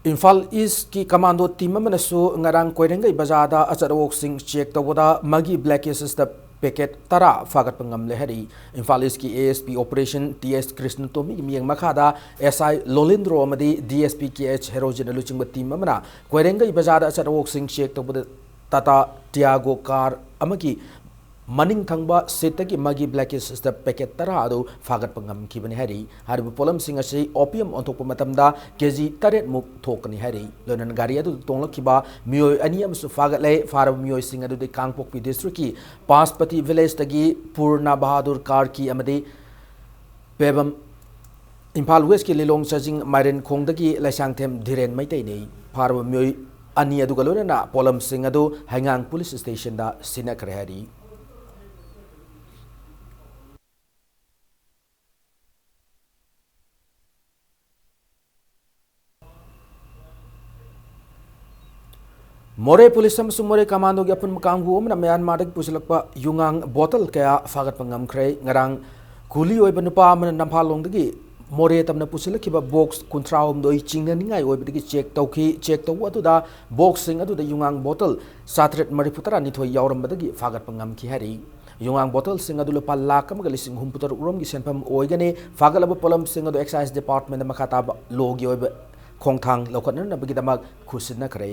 ꯏꯝꯐꯥꯜ ꯏꯁꯀꯤ ꯀꯃꯥꯟꯗꯣ ꯇꯤꯝ ꯑꯃꯅꯁꯨ ꯉꯔꯥꯡ ꯀꯣꯏꯔꯦꯡꯒꯩ ꯕꯖꯥꯔꯗ ꯑꯆꯠ ꯑꯋꯣꯛꯁꯤꯡ ꯆꯦꯛ ꯇꯧꯕꯗ ꯃꯒꯤ ꯕ꯭ꯂꯦꯛ ꯑꯦꯁꯦꯁꯇ ꯄꯦꯀꯦꯠ ꯇꯔꯥ ꯐꯥꯒꯠꯄ ꯉꯝꯂꯦ ꯍꯥꯏꯔꯤ꯫ ꯏꯝꯐꯥꯜ ꯏꯁꯀꯤ A S P operation T ꯑꯦꯁ ꯀ꯭ꯔꯤꯁꯅꯇꯣꯝꯕꯤꯒꯤ ꯃꯤꯠꯌꯦꯡ ꯃꯈꯥꯗ ꯑꯦꯁ ꯑꯥꯏ ꯂꯣꯂꯤꯟꯗ꯭ꯔꯣ ꯑꯃꯗꯤ D S P K H ꯍꯦꯔꯣꯖꯤꯅ ꯂꯨꯆꯤꯡꯕ ꯇꯤꯝ ꯑꯃꯅ ꯀꯣꯏꯔꯦꯡꯒꯩ ꯕꯖꯥꯔꯗ ꯑꯆꯠ ꯑꯋꯣꯛꯁꯤꯡ ꯆꯦꯛ ꯇꯧꯕꯗ ꯇꯥꯇꯥ ꯇꯤꯌꯥꯒꯣ ꯀꯥꯔ ꯑꯃꯒꯤ ꯃꯅꯤꯡ ꯊꯪꯕ ꯁꯤꯠꯇꯒꯤ ꯃꯒꯤ ꯕ꯭ꯂꯦꯛ ꯑꯦꯁꯦꯁꯇ ꯄꯦꯀꯦꯠ ꯇꯔꯥ ꯑꯗꯨ ꯐꯥꯒꯠꯄ ꯉꯝꯈꯤꯕꯅꯤ ꯍꯥꯏꯔꯤ꯫ ꯍꯥꯏꯔꯤꯕ ꯄꯣꯠꯂꯝꯁꯤꯡ ꯑꯁꯤ ꯑꯣꯄꯤꯌꯝ ꯑꯣꯟꯊꯣꯛꯄ ꯃꯇꯝꯗ ꯀꯦ ꯖꯤ ꯇꯔꯦꯠ ꯃꯨꯛ ꯊꯣꯛꯀꯅꯤ ꯍꯥꯏꯔꯤ꯫ ꯂꯣꯏꯅꯅ ꯒꯥꯔꯤ ꯑꯗꯨꯗ ꯇꯣꯡꯂꯛꯈꯤꯕ ꯃꯤꯑꯣꯏ ꯑꯅꯤ ꯑꯃꯁꯨ ꯐꯥꯒꯠꯂꯦ꯫ ꯐꯥꯔꯕ ꯃꯤꯑꯣꯏꯁꯤꯡ ꯑꯗꯨꯗꯤ ꯀꯥꯡꯄꯣꯛꯄꯤ ꯗꯤꯁꯇ꯭ꯔꯤꯛꯀꯤ ꯄꯥꯁꯄꯇꯤ ꯚꯤꯂꯦꯖꯇꯒꯤ ꯄꯨꯔꯅ ꯕꯍꯥꯗꯨꯔ ꯀꯥꯔꯀꯤ ꯑꯃꯗꯤ ꯄꯦꯕꯝ, ꯏꯝꯐꯥꯜ ꯋꯦꯁꯀꯤ ꯂꯤꯂꯣꯡ ꯆꯥꯖꯤꯡ ꯃꯥꯏꯔꯦꯟꯈꯣꯡꯗꯒꯤ ꯂꯩꯁꯥꯡꯊꯦꯝ ꯙꯤꯔꯦꯟ ꯃꯩꯇꯩꯅꯤ꯫ ꯐꯥꯔꯕ ꯃꯤꯑꯣꯏ ꯑꯅꯤ ꯑꯗꯨꯒ ꯂꯣꯏꯅꯅ ꯄꯣꯠꯂꯝꯁꯤꯡ ꯑꯗꯨ ꯍꯩꯉꯥꯡ ꯄꯨꯂꯤꯁ ꯁ꯭ꯇꯦꯁꯟꯗ ꯁꯤꯟꯅꯈ꯭ꯔꯦ ꯍꯥꯏꯔꯤ꯫ ꯃꯣꯔꯦ ꯄꯨꯂꯤꯁ ꯑꯃꯁꯨꯡ ꯃꯣꯔꯦ ꯀꯃꯥꯟꯗꯣꯒꯤ ꯑꯄꯨꯟꯕ ꯀꯥꯡꯕꯨ ꯑꯃꯅ ꯃ꯭ꯌꯥꯟꯃꯥꯔꯗꯒꯤ ꯄꯨꯁꯤꯜꯂꯛꯄ ꯌꯨꯉꯥꯡ ꯕꯣꯇꯜ ꯀꯌꯥ ꯐꯥꯒꯠꯄ ꯉꯝꯈ꯭ꯔꯦ꯫ ꯉꯔꯥꯡ ꯀꯨꯂꯤ ꯑꯣꯏꯕ ꯅꯨꯄꯥ ꯑꯃꯅ ꯅꯝꯐꯥꯂꯣꯡꯗꯒꯤ ꯃꯣꯔꯦ ꯇꯝꯅ ꯄꯨꯁꯤꯜꯂꯛꯈꯤꯕ ꯕꯣꯛꯁ ꯀꯨꯟꯊ꯭ꯔꯥꯍꯨꯝꯗꯣꯏ ꯆꯤꯡꯅꯅꯤꯡꯉꯥꯏ ꯑꯣꯏꯕꯗꯒꯤ ꯆꯦꯛ ꯇꯧꯈꯤ꯫ ꯆꯦꯛ ꯇꯧꯕ ꯑꯗꯨꯗ ꯕꯣꯛꯁꯁꯤꯡ ꯑꯗꯨꯗ ꯌꯨꯉꯥꯡ ꯕꯣꯇꯜ ꯆꯥꯇ꯭ꯔꯦꯠ ꯃꯔꯤꯐꯨ ꯇꯔꯥꯅꯤꯊꯣꯏ ꯌꯥꯎꯔꯝꯕꯗꯒꯤ ꯐꯥꯒꯠꯄ ꯉꯝꯈꯤ ꯍꯥꯏꯔꯤ꯫ ꯌꯨꯉꯥꯡ ꯕꯣꯇꯜꯁꯤꯡ ꯑꯗꯨ ꯂꯨꯄꯥ ꯂꯥꯈ ꯑꯃꯒ ꯂꯤꯁꯤꯡ ꯍꯨꯝꯐꯨ ꯇꯔꯨꯛ ꯔꯣꯝꯒꯤ ꯁꯦꯟꯐꯝ ꯑꯣꯏꯒꯅꯤ꯫ ꯐꯥꯒꯠꯂꯕ ꯄꯣꯠꯂꯝꯁꯤꯡ ꯑꯗꯨ ꯑꯦꯛꯁꯥꯏꯖ ꯗꯤꯄꯥꯔꯠꯃꯦꯟꯗ ꯃꯈꯥ ꯇꯥꯕ ꯂꯣꯒꯤ ꯑꯣꯏꯕ ꯈꯣꯡꯊꯥꯡ ꯂꯧꯈꯠꯅꯅꯕꯒꯤꯗꯃꯛ ꯈꯨꯠꯁꯤꯟꯅꯈ꯭ꯔꯦ꯫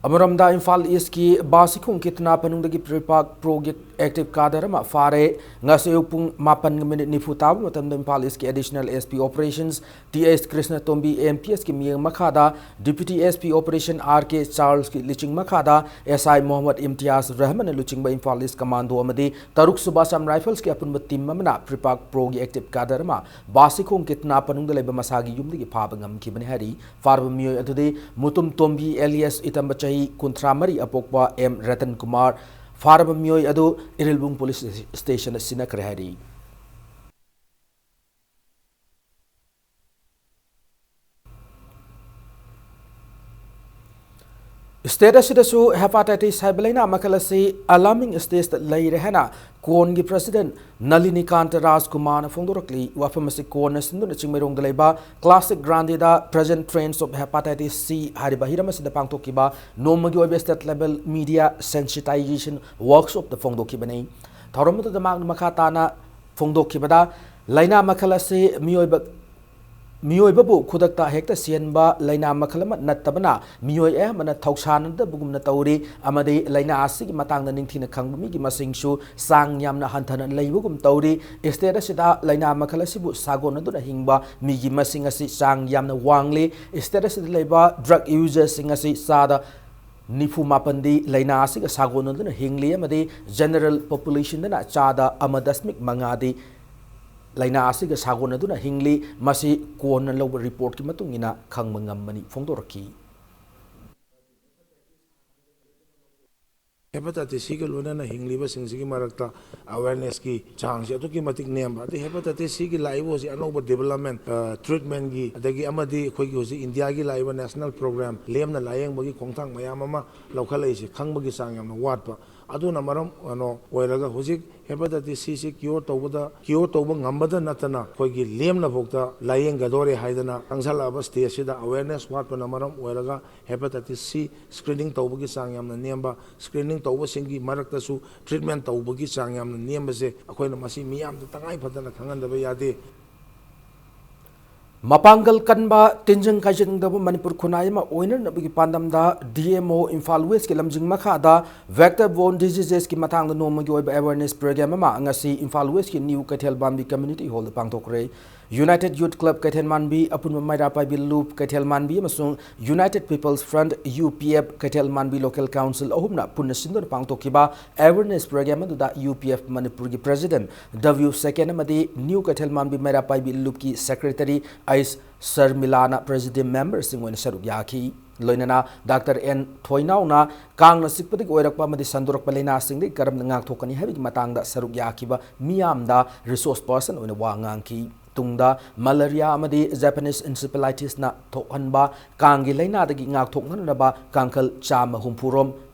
ꯑꯃꯔꯣꯝꯗ ꯏꯝꯐꯥꯜ ꯏꯁꯀꯤ ꯕꯥꯁꯤꯈꯣꯡ ꯀꯤꯠꯅꯥ ꯃꯅꯨꯡꯗꯒꯤ ꯄ꯭ꯔꯤꯄꯥꯛ ꯄ꯭ꯔꯣꯒꯤ ꯑꯦꯛꯇꯤꯚ ꯀꯥꯗꯔ ꯑꯃ ꯐꯥꯔꯦ꯫ ꯉꯁꯤ ꯑꯌꯨꯛ ꯄꯨꯡ ꯃꯥꯄꯟꯒ ꯃꯤꯅꯤꯠ ꯅꯤꯐꯨ ꯇꯥꯕ ꯃꯇꯝꯗ ꯏꯝꯐꯥꯜ ꯏꯁꯀꯤ additional S P operations T S Krishnatombi M P ꯑꯦꯁꯀꯤ ꯃꯤꯠꯌꯦꯡ ꯃꯈꯥꯗ deputy S P operation R K ꯆꯥꯔꯜꯁꯀꯤ ꯂꯨꯆꯤꯡ ꯃꯈꯥꯗ ꯑꯦꯁ ꯑꯥꯏ ꯃꯣꯍꯝꯃꯗ ꯏꯝꯇꯤꯌꯥꯖ ꯔꯍꯃꯟꯅ ꯂꯨꯆꯤꯡꯕ ꯏꯝꯐꯥꯜ ꯏꯁ ꯀꯃꯥꯟꯗꯣ ꯑꯃꯗꯤ ꯇꯔꯨꯛ ꯁꯨꯕ ꯑꯁꯥꯝ ꯔꯥꯏꯐꯜꯁꯀꯤ ꯑꯄꯨꯟꯕ ꯇꯤꯝ ꯑꯃꯅ ꯄ꯭ꯔꯤꯄꯥꯛ ꯄ꯭ꯔꯣꯒꯤ ꯑꯦꯛꯇꯤꯚ ꯀꯥꯗꯔ ꯑꯃ ꯕꯥꯁꯤꯈꯣꯡ ꯀꯤꯠꯅꯥ ꯃꯅꯨꯡꯗ ꯂꯩꯕ ꯃꯁꯥꯒꯤ ꯌꯨꯝꯗꯒꯤ ꯐꯥꯕ ꯉꯝꯈꯤꯕꯅꯤ ꯍꯥꯏꯔꯤ꯫ ꯐꯥꯔꯕ ꯃꯤꯑꯣꯏ ꯑꯗꯨꯗꯤ ꯃꯨꯇꯨꯝ ꯇꯣꯝꯕꯤ ꯑꯦꯂꯤꯌꯥꯁ ꯏꯇꯝꯕ ꯆꯍꯤ ꯀꯨꯟꯊ꯭ꯔꯥ ꯃꯔꯤ ꯑꯄꯣꯛꯄ ꯑꯦꯝ ꯔꯇꯟ ꯀꯨꯃꯥꯔ꯫ ꯐꯥꯔꯕ ꯃꯤꯑꯣꯏ ꯑꯗꯨ ꯏꯔꯤꯜꯕꯨꯡ ꯄꯨꯂꯤꯁ ꯁ꯭ꯇꯦꯁꯟꯗ ꯁꯤꯟꯅꯈ꯭ꯔꯦ ꯍꯥꯏꯔꯤ꯫ ꯁ꯭ꯇꯦꯠ ꯑꯁꯤꯗꯁꯨ ꯍꯦꯄꯥꯇꯥꯏꯇꯤꯁ ꯍꯥꯏꯕ ꯂꯥꯏꯅꯥ ꯃꯈꯜ ꯑꯁꯤ ꯑꯂꯥꯔꯃꯤꯡ ꯁ꯭ꯇꯦꯖꯇ ꯂꯩꯔꯦ ꯍꯥꯏꯅ ꯀꯣꯟꯒꯤ ꯄ꯭ꯔꯁꯤꯗꯦꯟ ꯅꯂꯤꯅꯤꯀꯥꯟꯇ ꯔꯥꯖꯀꯨꯃꯥꯔꯅ ꯐꯣꯡꯗꯣꯔꯛꯂꯤ꯫ ꯋꯥꯐꯝ ꯑꯁꯤ ꯀꯣꯟꯅ ꯁꯤꯟꯗꯨꯅ ꯆꯤꯡꯃꯩꯔꯣꯡꯗ ꯂꯩꯕ ꯀ꯭ꯂꯥꯁꯤꯛ ꯒ꯭ꯔꯥꯟꯗꯤꯗ present trends of hepatitis C ꯍꯥꯏꯔꯤꯕ ꯍꯤꯔꯝ ꯑꯁꯤꯗ ꯄꯥꯡꯊꯣꯛꯈꯤꯕ ꯅꯣꯡꯃꯒꯤ ꯑꯣꯏꯕ ꯁ꯭ꯇꯦꯠ ꯂꯦꯚꯦꯜ ꯃꯤꯗꯤꯌꯥ ꯁꯦꯟꯁꯤꯇꯥꯏꯖꯦꯁꯟ ꯋꯥꯔꯛꯁꯣꯞꯇ ꯐꯣꯡꯗꯣꯛꯈꯤꯕꯅꯤ꯫ ꯊꯧꯔꯝ ꯑꯗꯨꯗ ꯃꯍꯥꯛꯅ ꯃꯈꯥ ꯇꯥꯅ ꯐꯣꯡꯗꯣꯛꯈꯤꯕꯗ, ꯂꯥꯏꯅꯥ ꯃꯈꯜ ꯑꯁꯤ ꯃꯤꯑꯣꯏꯕ, ꯃꯤꯑꯣꯏꯕꯕꯨ ꯈꯨꯗꯛꯇ ꯍꯦꯛꯇ ꯁꯤꯍꯟꯕ ꯂꯥꯏꯅꯥ ꯃꯈꯜ ꯑꯃ ꯅꯠꯇꯕꯅ, ꯃꯤꯑꯣꯏ ꯑꯌꯥꯝꯕꯅ ꯊꯧꯁꯥꯅꯗꯕꯒꯨꯝꯅ ꯇꯧꯔꯤ ꯑꯃꯗꯤ ꯂꯥꯏꯅꯥ ꯑꯁꯤꯒꯤ ꯃꯇꯥꯡꯗ ꯅꯤꯡꯊꯤꯅ ꯈꯪꯕ ꯃꯤꯒꯤ ꯃꯁꯤꯡꯁꯨ ꯆꯥꯡ ꯌꯥꯝꯅ ꯍꯟꯊꯅ ꯂꯩꯕꯒꯨꯝ ꯇꯧꯔꯤ꯫ ꯁ꯭ꯇꯦꯠ ꯑꯁꯤꯗ ꯂꯥꯏꯅꯥ ꯃꯈꯜ ꯑꯁꯤꯕꯨ ꯁꯥꯒꯣꯟꯅꯗꯨꯅ ꯍꯤꯡꯕ ꯃꯤꯒꯤ ꯃꯁꯤꯡ ꯑꯁꯤ ꯆꯥꯡ ꯌꯥꯝꯅ ꯋꯥꯡꯂꯤ꯫ ꯁ꯭ꯇꯦꯠ ꯑꯁꯤꯗ ꯂꯩꯕ ꯗ꯭ꯔꯒ ꯌꯨꯖꯔꯁꯤꯡ ꯑꯁꯤ ꯆꯥꯗ ꯅꯤꯐꯨ ꯃꯥꯄꯟꯗꯤ ꯂꯥꯏꯅꯥ ꯑꯁꯤꯒ ꯁꯥꯒꯣꯟꯅꯗꯨꯅ ꯍꯤꯡꯂꯤ ꯑꯃꯗꯤ ꯖꯦꯅꯔꯦꯜ ꯄꯣꯄꯨꯂꯦꯁꯟꯗꯅ ꯆꯥꯗ ꯑꯃ ꯗꯁꯃꯤꯛ ꯃꯉꯥꯗꯤ ꯂꯥꯏꯅꯥ ꯑꯁꯤꯒ ꯁꯥꯒꯣꯟꯅꯗꯨꯅ ꯍꯤꯡꯂꯤ꯫ ꯃꯁꯤ ꯀꯣꯟꯅ ꯂꯧꯕ ꯔꯤꯄꯣꯔꯠꯀꯤ ꯃꯇꯨꯡ ꯏꯟꯅ ꯈꯪꯕ ꯉꯝꯕꯅꯤ ꯐꯣꯡꯗꯣꯔꯛꯈꯤ꯫ ꯍꯦꯄꯥꯇꯥꯏꯇꯤꯁ ꯁꯤꯒ ꯂꯣꯏꯅꯅ ꯍꯤꯡꯂꯤꯕꯁꯤꯡꯁꯤꯒꯤ ꯃꯔꯛꯇ ꯑꯋꯦꯔꯅꯦꯁꯀꯤ ꯆꯥꯡꯁꯤ ꯑꯗꯨꯛꯀꯤ ꯃꯇꯤꯛ ꯅꯦꯝꯕ, ꯑꯗꯩ ꯍꯦꯄꯥꯇꯥꯏꯇꯤꯁ ꯁꯤꯒꯤ ꯂꯥꯛꯏꯕ ꯍꯧꯖꯤꯛ ꯑꯅꯧꯕ ꯗꯤꯕꯦꯂꯞꯃꯦꯟ, ꯇ꯭ꯔꯤꯠꯃꯦꯟꯒꯤ, ꯑꯗꯒꯤ ꯑꯃꯗꯤ ꯑꯩꯈꯣꯏꯒꯤ ꯍꯧꯖꯤꯛ ꯏꯟꯗꯤꯌꯥꯒꯤ ꯂꯥꯛꯏꯕ ꯅꯦꯁꯅꯦꯜ ꯄ꯭ꯔꯣꯒ꯭ꯔꯥꯝ ꯂꯦꯝꯅ ꯂꯥꯌꯦꯡꯕꯒꯤ ꯈꯣꯡꯊꯥꯡ ꯃꯌꯥꯝ ꯑꯃ ꯂꯧꯈꯠꯂꯛꯏꯁꯦ ꯈꯪꯕꯒꯤ ꯆꯥꯡ ꯌꯥꯝꯅ ꯋꯥꯠꯄ꯫ ꯑꯗꯨꯅ ꯃꯔꯝ, ꯀꯩꯅꯣ, ꯑꯣꯏꯔꯒ ꯍꯧꯖꯤꯛ ꯍꯦꯄꯥꯇꯥꯏꯇꯤꯁ ꯁꯤꯁꯤ ꯀ꯭ꯌꯣꯔ ꯇꯧꯕꯗ, ꯀ꯭ꯌꯣꯔ ꯇꯧꯕ ꯉꯝꯕꯗ ꯅꯠꯇꯅ ꯑꯩꯈꯣꯏꯒꯤ ꯂꯦꯝꯅꯐꯥꯎꯗ ꯂꯥꯌꯦꯡꯒꯗꯣꯔꯦ ꯍꯥꯏꯗꯅ ꯆꯪꯁꯜꯂꯛꯑꯕ ꯁ꯭ꯇꯦꯖꯁꯤꯗ ꯑꯋꯦꯔꯅꯦꯁ ꯋꯥꯠꯄꯅ ꯃꯔꯝ ꯑꯣꯏꯔꯒ ꯍꯦꯄꯥꯇꯥꯏꯇꯤꯁ ꯁꯤ ꯁ꯭ꯀ꯭ꯔꯤꯅꯤꯡ ꯇꯧꯕꯒꯤ ꯆꯥꯡ ꯌꯥꯝꯅ ꯅꯦꯝꯕ, ꯁ꯭ꯀ꯭ꯔꯤꯅꯤꯡ ꯇꯧꯕꯁꯤꯡꯒꯤ ꯃꯔꯛꯇꯁꯨ ꯇ꯭ꯔꯤꯠꯃꯦꯟ ꯇꯧꯕꯒꯤ ꯆꯥꯡ ꯌꯥꯝꯅ ꯅꯦꯝꯕꯁꯦ ꯑꯩꯈꯣꯏꯅ ꯃꯁꯤ ꯃꯤꯌꯥꯝꯗ ꯇꯉꯥꯏ ꯐꯗꯅ ꯈꯪꯍꯟꯗꯕ ꯌꯥꯗꯦ꯫ ꯃꯄꯥꯡꯒꯜ ꯀꯟꯕ, ꯇꯤꯟꯖꯪ ꯀꯥꯏꯖꯪꯗꯕ ꯃꯅꯤꯄꯨꯔ ꯈꯨꯟꯅꯥꯏ ꯑꯃ ꯑꯣꯏꯅꯅꯕꯒꯤ ꯄꯥꯟꯗꯝꯗ ꯗꯤ ꯑꯦꯝ ꯑꯣ ꯏꯝꯐꯥꯜ ꯋꯦꯁꯀꯤ ꯂꯝꯖꯤꯡ ꯃꯈꯥꯗ vector borne diseasesꯀꯤ ꯃꯇꯥꯡꯗ ꯅꯣꯡꯃꯒꯤ ꯑꯣꯏꯕ awareness program ꯑꯃ ꯉꯁꯤ ꯏꯝꯐꯥꯜ ꯋꯦꯁꯀꯤ ꯅ꯭ꯌꯨ ꯀꯩꯊꯦꯜ ꯃꯥꯟꯕꯤ ꯀꯝꯃ꯭ꯌꯨꯅꯤꯇꯤ ꯍꯣꯜꯗ ꯄꯥꯡꯊꯣꯛꯈ꯭ꯔꯦ꯫ ꯌꯨꯅꯥꯏꯇꯦꯗ ꯌꯨꯊ ꯀ꯭ꯂꯕ ꯀꯩꯊꯦꯜ ꯃꯥꯟꯕꯤ, ꯑꯄꯨꯟꯕ ꯃꯩꯔꯥ ꯄꯥꯏꯕꯤ ꯂꯨꯞ ꯀꯩꯊꯦꯜ ꯃꯥꯟꯕꯤ ꯑꯃꯁꯨꯡ united people's front, U P F, ꯀꯩꯊꯦꯜ ꯃꯥꯟꯕꯤ ꯂꯣꯀꯦꯜ ꯀꯥꯎꯟꯁꯤꯜ ꯑꯍꯨꯝꯅ ꯄꯨꯟꯅ ꯁꯤꯟꯗꯨꯅ ꯄꯥꯡꯊꯣꯛꯈꯤꯕ awareness program ꯑꯗꯨꯗ ꯌꯨ ꯄꯤ ꯑꯦꯐ ꯃꯅꯤꯄꯨꯔꯒꯤ ꯄ꯭ꯔꯦꯁꯤꯗꯦꯟꯠ ꯗꯕ꯭ꯂꯤꯎ ꯁꯦꯀꯦꯟ ꯑꯃꯗꯤ ꯅ꯭ꯌꯨ ꯀꯩꯊꯦꯜ ꯃꯥꯟꯕꯤ ꯃꯩꯔꯥ ꯄꯥꯏꯕꯤ ꯂꯨꯞꯀꯤ ꯁꯦꯀ꯭ꯔꯦꯇꯔꯤ ꯑꯩꯁ ꯁꯔꯃꯤꯂꯥꯅ ꯄ꯭ꯔꯦꯁꯤꯗꯦꯟꯠ ꯃꯦꯝꯕꯔꯁꯤꯡ ꯑꯣꯏꯅ ꯁꯔꯨꯛ ꯌꯥꯈꯤ꯫ ꯂꯣꯏꯅꯅ ꯗꯥꯛꯇꯔ ꯑꯦꯟ ꯊꯣꯏꯅꯥꯎꯅ ꯀꯥꯡꯅ ꯆꯤꯛꯄꯗꯒꯤ ꯑꯣꯏꯔꯛꯄ ꯑꯃꯗꯤ ꯁꯟꯗꯣꯔꯛꯄ ꯂꯥꯏꯅꯥꯁꯤꯡꯗꯒꯤ ꯀꯔꯝꯅ ꯉꯥꯛꯊꯣꯛꯀꯅꯤ ꯍꯥꯏꯕꯒꯤ ꯃꯇꯥꯡꯗ ꯁꯔꯨꯛ ꯌꯥꯈꯤꯕ ꯃꯤꯌꯥꯝꯗ ꯔꯤꯁꯣꯔꯁ ꯄꯔꯁꯟ ꯑꯣꯏꯅ ꯋꯥ ꯉꯥꯡꯈꯤ꯫ ꯇꯨꯡꯗ ꯃꯂꯔꯤꯌꯥ ꯑꯃꯗꯤ ꯖꯄꯥꯅꯤꯁ ꯏꯟꯁꯤꯐꯦꯂꯥꯏꯇꯤꯁꯅ ꯊꯣꯛꯍꯟꯕ ꯀꯥꯡꯒꯤ ꯂꯥꯏꯅꯥꯗꯒꯤ ꯉꯥꯛꯊꯣꯛꯅꯅꯕ ꯀꯥꯡꯈꯜ ꯆꯥꯝꯃ ꯍꯨꯝꯐꯨ ꯔꯣꯝ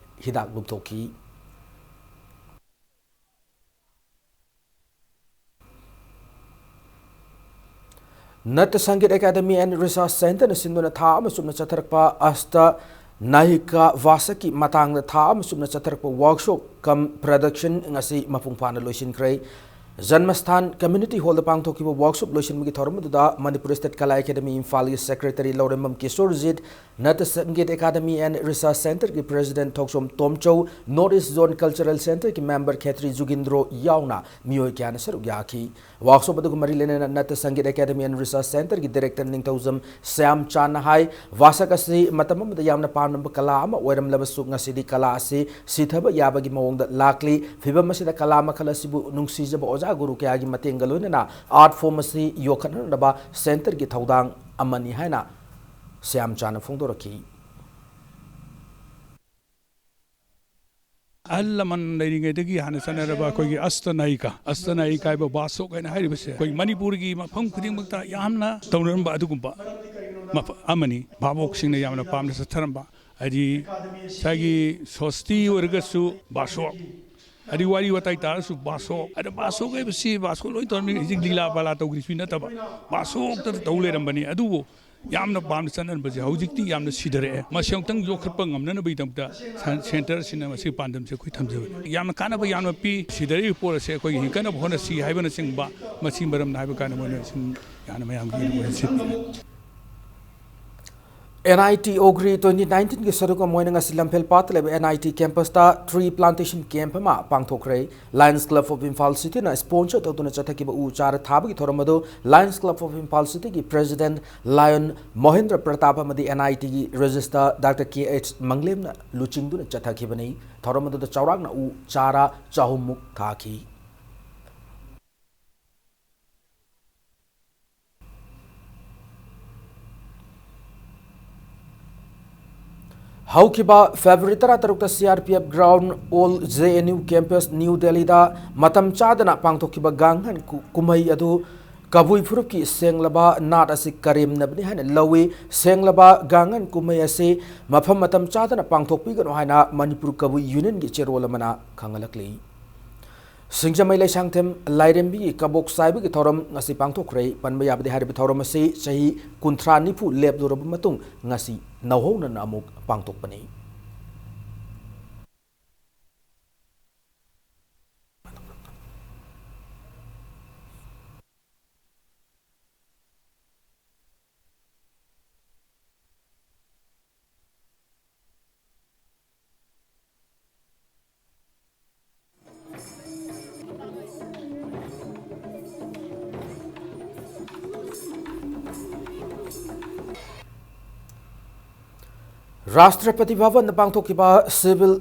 ꯍꯤꯗꯥꯛ ꯂꯨꯞꯊꯣꯛꯈꯤ꯫ ꯅꯠꯇ ꯁꯪꯒꯤꯠ ꯑꯦꯀꯥꯗꯃꯤ ꯑꯦꯟ ꯔꯤꯁꯔꯁ ꯁꯦꯟꯇꯔꯅ ꯁꯤꯟꯗꯨꯅ ꯊꯥ ꯑꯃ ꯆꯨꯞꯅ ꯆꯠꯊꯔꯛꯄ ꯑꯁꯇ ꯅꯥꯌꯤꯀꯥ ꯚꯥꯁꯛꯀꯤ ꯃꯇꯥꯡꯗ ꯊꯥ ꯑꯃ ꯆꯨꯞꯅ ꯆꯠꯊꯔꯛꯄ ꯋꯥꯔꯛꯁꯣꯞ ꯀꯝ ꯄ꯭ꯔꯗꯛꯁꯟ ꯉꯁꯤ ꯃꯄꯨꯡ ꯐꯥꯅ ꯂꯣꯏꯁꯤꯟꯈ꯭ꯔꯦ꯫ ꯖꯟꯃꯁꯊꯥꯟ ꯀꯝꯃ꯭ꯌꯨꯅꯤꯇꯤ ꯍꯣꯜꯗ ꯄꯥꯡꯊꯣꯛꯈꯤꯕ ꯋꯥꯔꯛꯁꯣꯞ ꯂꯣꯏꯁꯤꯟꯕꯒꯤ ꯊꯧꯔꯝ ꯑꯗꯨꯗ ꯃꯅꯤꯄꯨꯔ ꯁ꯭ꯇꯦꯠ ꯀꯂꯥ ꯑꯦꯀꯥꯗꯃꯤ ꯏꯝꯐꯥꯜꯒꯤ ꯁꯦꯀ꯭ꯔꯦꯇꯔꯤ ꯂꯧꯔꯦꯝꯕꯝ ꯀꯤꯁꯣꯔꯖꯤꯠ, ꯅꯠꯇ ꯁꯪꯒꯤꯠ ꯑꯦꯀꯥꯗꯃꯤ ꯑꯦꯟ ꯔꯤꯁꯔꯁ ꯁꯦꯟꯇꯔꯒꯤ ꯄ꯭ꯔꯦꯁꯤꯗꯦꯟꯠ ꯊꯣꯛꯆꯣꯝ ꯇꯣꯝꯆꯧ, ꯅꯣꯔꯠ ꯏꯁ ꯖꯣꯟ ꯀꯜꯆꯔꯦꯜ ꯁꯦꯟꯇꯔꯒꯤ ꯃꯦꯝꯕꯔ ꯈꯦꯇ꯭ꯔꯤ ꯖꯨꯒꯤꯟꯗ꯭ꯔꯣ ꯌꯥꯎꯅ ꯃꯤꯑꯣꯏ ꯀꯌꯥꯅ ꯁꯔꯨꯛ ꯌꯥꯈꯤ꯫ ꯋꯥꯔꯛꯁꯣꯞ ꯑꯗꯨꯒ ꯃꯔꯤ ꯂꯩꯅꯅ ꯅꯠꯇ ꯁꯪꯒꯤꯠ ꯑꯦꯀꯥꯗꯃꯤ ꯑꯦꯟ ꯔꯤꯁꯔꯁ ꯁꯦꯟꯇꯔꯒꯤ ꯗꯤꯔꯦꯛꯇꯔ ꯅꯤꯡꯊꯧꯖꯝ ꯁ꯭ꯌꯥꯝꯆꯥꯟꯅ ꯍꯥꯏ, ꯚꯥꯁꯛ ꯑꯁꯤ ꯃꯇꯝ ꯑꯃꯗ ꯌꯥꯝꯅ ꯄꯥꯝꯅꯕ ꯀꯂꯥ ꯑꯃ ꯑꯣꯏꯔꯝꯂꯕꯁꯨ ꯉꯁꯤꯗꯤ ꯀꯂꯥ ꯑꯁꯤ ꯁꯤꯊꯕ ꯌꯥꯕꯒꯤ ꯃꯑꯣꯡꯗ ꯂꯥꯛꯂꯤ꯫ ꯐꯤꯚꯝ ꯑꯁꯤꯗ ꯀꯂꯥ ꯃꯈꯜ ꯑꯁꯤꯕꯨ ꯅꯨꯡꯁꯤꯖꯕ ꯑꯣꯖꯥ ꯒꯨꯔꯨ ꯀꯌꯥꯒꯤ ꯃꯇꯦꯡꯒ ꯂꯣꯏꯅꯅ ꯑꯥꯔꯠ ꯐꯣꯔꯝ ꯑꯁꯤ ꯌꯣꯛꯈꯠꯅꯅꯕ ꯁꯦꯟꯇꯔꯒꯤ ꯊꯧꯗꯥꯡ ꯑꯃꯅꯤ ꯍꯥꯏꯅ ꯁ꯭ꯌꯥꯝꯆꯥꯟꯅ ꯐꯣꯡꯗꯣꯔꯛꯈꯤ꯫ ꯑꯍꯜ ꯂꯃꯟ ꯂꯩꯔꯤꯉꯩꯗꯒꯤ ꯍꯥꯟꯅ ꯆꯠꯅꯔꯕ ꯑꯩꯈꯣꯏꯒꯤ ꯑꯁꯇꯅꯥꯌꯤꯀꯥ, ꯑꯁꯇꯅꯥꯌꯤꯀꯥ ꯍꯥꯏꯕ ꯕꯥꯁꯣꯛ ꯍꯥꯏꯅ ꯍꯥꯏꯔꯤꯕꯁꯦ ꯑꯩꯈꯣꯏ ꯃꯅꯤꯄꯨꯔꯒꯤ ꯃꯐꯝ ꯈꯨꯗꯤꯡꯃꯛꯇ ꯌꯥꯝꯅ ꯇꯧꯅꯔꯝꯕ ꯑꯗꯨꯒꯨꯝꯕ ꯃꯐ-, ꯑꯃꯅꯤ꯫ ꯚꯥꯕꯣꯛꯁꯤꯡꯅ ꯌꯥꯝꯅ ꯄꯥꯝꯅ ꯆꯠꯊꯔꯝꯕ, ꯍꯥꯏꯗꯤ ꯉꯁꯥꯏꯒꯤ ꯁꯣꯁꯇꯤ ꯑꯣꯏꯔꯒꯁꯨ ꯕꯥꯁꯣꯛ, ꯑꯗꯩ ꯋꯥꯔꯤ ꯋꯥꯇꯥꯏ ꯇꯥꯔꯁꯨ ꯕꯥꯁꯣꯛ, ꯑꯗ ꯕꯥꯁꯣꯛ ꯍꯥꯏꯕꯁꯤ ꯕꯥꯁꯣꯛ ꯂꯣꯏ ꯇꯧꯔꯝꯃꯤ꯫ ꯍꯧꯖꯤꯛ ꯂꯤꯂꯥ ꯄꯥꯂꯥ ꯇꯧꯈ꯭ꯔꯤꯁꯨ ꯅꯠꯇꯕ ꯕꯥꯁꯣꯛꯇ ꯇꯧ ꯂꯩꯔꯝꯕꯅꯤ꯫ ꯑꯗꯨꯕꯨ ꯌꯥꯝꯅ ꯄꯥꯝꯅ ꯆꯠꯅꯔꯝꯕꯁꯦ ꯍꯧꯖꯤꯛꯇꯤ ꯌꯥꯝꯅ ꯁꯤꯊꯔꯛꯑꯦ꯫ ꯃꯁꯤ ꯑꯃꯨꯛꯇꯪ ꯌꯣꯛꯈꯠꯄ ꯉꯝꯅꯅꯕꯒꯤꯗꯃꯛꯇ ꯁꯦꯟ-, ꯁꯦꯟꯇꯔꯁꯤꯅ ꯃꯁꯤꯒꯤ ꯄꯥꯟꯗꯝꯁꯦ ꯑꯩꯈꯣꯏ ꯊꯝꯖꯕꯅꯤ꯫ ꯌꯥꯝꯅ ꯀꯥꯟꯅꯕ ꯌꯥꯝꯅ ꯄꯤ꯫ ꯁꯤꯊꯔꯛꯏꯕ ꯄꯣꯠ ꯑꯁꯦ ꯑꯩꯈꯣꯏꯒꯤ ꯍꯤꯡꯒꯠꯅꯕ ꯍꯣꯠꯅꯁꯤ ꯍꯥꯏꯕꯅꯆꯤꯡꯕ, ꯃꯁꯤ ꯃꯔꯝꯅ ꯍꯥꯏꯕ ꯀꯥꯟꯗ ꯃꯣꯏꯅ ꯁꯨꯝ ꯌꯥꯝꯅ ꯃꯌꯥꯝꯒꯤ ꯑꯣꯏꯅ ꯎꯍꯟꯁꯤ꯫ ꯑꯦꯟ ꯑꯥꯏ ꯇꯤ ꯑꯣꯒ꯭ꯔꯤ twenty nineteen ꯒꯤ ꯁꯔꯨꯛ ꯑꯃ ꯑꯣꯏꯅ ꯉꯁꯤ ꯂꯝꯐꯦꯜ ꯄꯥꯠꯇ ꯂꯩꯕ ꯑꯦꯟ ꯑꯥꯏ ꯇꯤ campus ꯇ tree plantation camp ꯑꯃ ꯄꯥꯡꯊꯣꯛꯈ꯭ꯔꯦ꯫ Lions Club of Imphal City ꯅ sponsor ꯇꯧꯗꯨꯅ ꯆꯠꯊꯈꯤꯕ ꯎ ꯆꯥꯔ ꯊꯥꯕꯒꯤ ꯊꯧꯔꯝ ꯑꯗꯨ Lions Club of Imphal City ꯒꯤ President Lion ꯃꯣꯍꯦꯟꯗ꯭ꯔ ꯄ꯭ꯔꯇꯥꯞ ꯑꯃꯗꯤ ꯑꯦꯟ ꯑꯥꯏ ꯇꯤ ꯒꯤ Registrar ꯗꯥꯛꯇꯔ ꯀꯦ ꯑꯩꯆ ꯃꯪꯂꯦꯝꯅ ꯂꯨꯆꯤꯡꯗꯨꯅ ꯆꯠꯊꯈꯤꯕꯅꯤ꯫ ꯊꯧꯔꯝ ꯑꯗꯨꯗ ꯆꯥꯎꯔꯥꯛꯅ ꯎ ꯆꯥꯔ ꯆꯍꯨꯝ ꯃꯨꯛ ꯊꯥꯈꯤ꯫ ꯍꯧꯈꯤꯕ February ꯇꯔꯥꯇꯔꯨꯛꯇ C R P F ground, Old J N U campus, New Delhi ꯗ ꯃꯇꯝ ꯆꯥꯗꯅ ꯄꯥꯡꯊꯣꯛꯈꯤꯕ ꯀꯥꯡꯍꯟ ꯀꯨ-, ꯀꯨꯝꯍꯩ ꯑꯗꯨ ꯀꯕꯨꯏ ꯐꯨꯔꯨꯞꯀꯤ ꯁꯦꯡꯂꯕ ꯅꯥꯠ ꯑꯁꯤ ꯀꯔꯦꯝꯅꯕꯅꯤ ꯍꯥꯏꯅ ꯂꯧꯏ꯫ ꯁꯦꯡꯂꯕ ꯀꯥꯡꯍꯟ ꯀꯨꯝꯍꯩ ꯑꯁꯤ ꯃꯐꯝ ꯃꯇꯝ ꯆꯥꯗꯅ ꯄꯥꯡꯊꯣꯛꯄꯤꯒꯅꯨ ꯍꯥꯏꯅ ꯃꯅꯤꯄꯨꯔ ꯀꯕꯨꯏ ꯌꯨꯅꯤꯌꯟꯒꯤ ꯆꯦꯔꯣꯜ ꯑꯃꯅ ꯈꯪꯍꯜꯂꯛꯂꯤ꯫ ꯁꯤꯡꯖꯃꯩ ꯂꯩꯁꯥꯡꯊꯦꯝ ꯂꯥꯏꯔꯦꯝꯕꯤꯒꯤ ꯀꯕꯣꯛ ꯆꯥꯏꯕꯒꯤ ꯊꯧꯔꯝ ꯉꯁꯤ ꯄꯥꯡꯊꯣꯛꯈ꯭ꯔꯦ꯫ ꯄꯟꯕ ꯌꯥꯕꯗꯤ ꯍꯥꯏꯔꯤꯕ ꯊꯧꯔꯝ ꯑꯁꯤ ꯆꯍꯤ ꯀꯨꯟꯊ꯭ꯔꯥ ꯅꯤꯐꯨ ꯂꯦꯞꯂꯨꯔꯕ ꯃꯇꯨꯡ ꯉꯁꯤ ꯅꯧꯍꯧꯅꯅ ꯑꯃꯨꯛ ꯄꯥꯡꯊꯣꯛꯄꯅꯤ꯫ ꯔꯥꯁꯇ꯭ꯔꯄꯇꯤ ꯚꯕꯟꯗ ꯄꯥꯡꯊꯣꯛꯈꯤꯕ civil,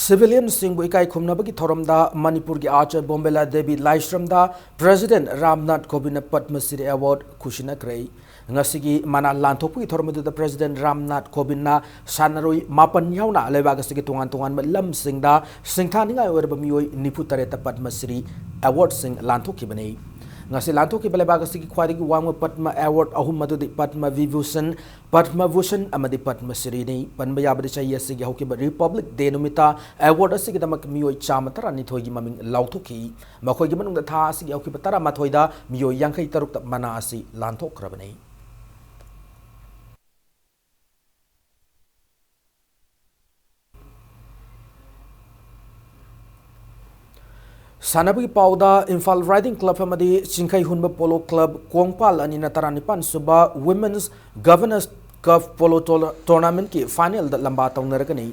civilian ꯁꯤꯡꯕꯨ ꯏꯀꯥꯏ ꯈꯨꯝꯅꯕꯒꯤ ꯊꯧꯔꯝꯗ ꯃꯅꯤꯄꯨꯔꯒꯤ ꯑꯥꯆꯥꯔ ꯕꯣꯝꯕꯦꯂꯥ ꯗꯦꯕꯤ ꯂꯥꯏꯁ꯭ꯔꯝꯗ President ꯔꯥꯝꯅꯥꯊ ꯀꯣꯕꯤꯟꯗꯅ ꯄꯗꯃ ꯁ꯭ꯔꯤ award ꯈꯨꯁꯤꯟꯅꯈ꯭ꯔꯦ꯫ ꯉꯁꯤꯒꯤ ꯃꯅꯥ ꯂꯥꯟꯊꯣꯛꯄꯒꯤ ꯊꯧꯔꯝ ꯑꯗꯨꯗ President ꯔꯥꯝꯅꯥꯊ ꯀꯣꯕꯤꯟꯗꯅ ꯁꯥꯟꯅꯔꯣꯏ ꯃꯥꯄꯟ ꯌꯥꯎꯅ ꯂꯩꯕꯥꯛ ꯑꯁꯤꯒꯤ ꯇꯣꯉꯥꯟ ꯇꯣꯉꯥꯟꯕ ꯂꯝꯁꯤꯡꯗ ꯁꯤꯡꯊꯥꯅꯤꯡꯉꯥꯏ ꯑꯣꯏꯔꯕ ꯃꯤꯑꯣꯏ ꯅꯤꯐꯨ ꯇꯔꯦꯠꯇ ꯄꯗꯃ ꯁ꯭ꯔꯤ ꯑꯦꯋꯥꯔꯗꯁꯤꯡ ꯂꯥꯟꯊꯣꯛꯈꯤꯕꯅꯤ꯫ ꯉꯁꯤ ꯂꯥꯟꯊꯣꯛꯈꯤꯕ ꯂꯩꯕꯥꯛ ꯑꯁꯤꯒꯤ ꯈ꯭ꯋꯥꯏꯗꯒꯤ ꯋꯥꯡꯕ ꯄꯗꯃ ꯑꯦꯋꯥꯔꯗ ꯑꯍꯨꯝ ꯑꯗꯨꯗꯤ ꯄꯗꯃ ꯚꯤꯚꯨꯁꯟ, ꯄꯗꯃ ꯚꯨꯁꯟ ꯑꯃꯗꯤ ꯄꯗꯃ ꯁ꯭ꯔꯤꯅꯤ꯫ ꯄꯟꯕ ꯌꯥꯕꯗꯤ, ꯆꯍꯤ ꯑꯁꯤꯒꯤ ꯍꯧꯈꯤꯕ Republic Day ꯅꯨꯃꯤꯠꯇ ꯑꯦꯋꯥꯔꯗ ꯑꯁꯤꯒꯤꯗꯃꯛ ꯃꯤꯑꯣꯏ ꯆꯥꯝꯃ ꯇꯔꯥꯅꯤꯊꯣꯏꯒꯤ ꯃꯃꯤꯡ ꯂꯥꯎꯊꯣꯛꯈꯤ꯫ ꯃꯈꯣꯏꯒꯤ ꯃꯅꯨꯡꯗ ꯊꯥ ꯑꯁꯤꯒꯤ ꯍꯧꯈꯤꯕ ꯇꯔꯥꯃꯥꯊꯣꯏꯗ ꯃꯤꯑꯣꯏ ꯌꯥꯡꯈꯩ ꯇꯔꯨꯛꯇ ꯃꯅꯥ ꯑꯁꯤ ꯂꯥꯟꯊꯣꯛꯈ꯭ꯔꯕꯅꯤ꯫ ꯁꯥꯟꯅꯕꯒꯤ ꯄꯥꯎꯗ, ꯏꯝꯐꯥꯜ ꯔꯥꯏꯗꯤꯡ ꯀ꯭ꯂꯕ ꯑꯃꯗꯤ ꯆꯤꯡꯈꯩꯍꯨꯟꯕ ꯄꯣꯂꯣ ꯀ꯭ꯂꯕ ꯀꯣꯡꯄꯥꯜ ꯑꯅꯤꯅ ꯇꯔꯥꯅꯤꯄꯥꯟ ꯁꯨꯕ Women's Governors Cup ꯄꯣꯂꯣ ꯇꯣꯔ-, ꯇꯣꯔꯅꯥꯃꯦꯟꯠꯀꯤ ꯐꯥꯏꯅꯦꯜꯗ ꯂꯝꯕꯥ ꯇꯧꯅꯔꯒꯅꯤ꯫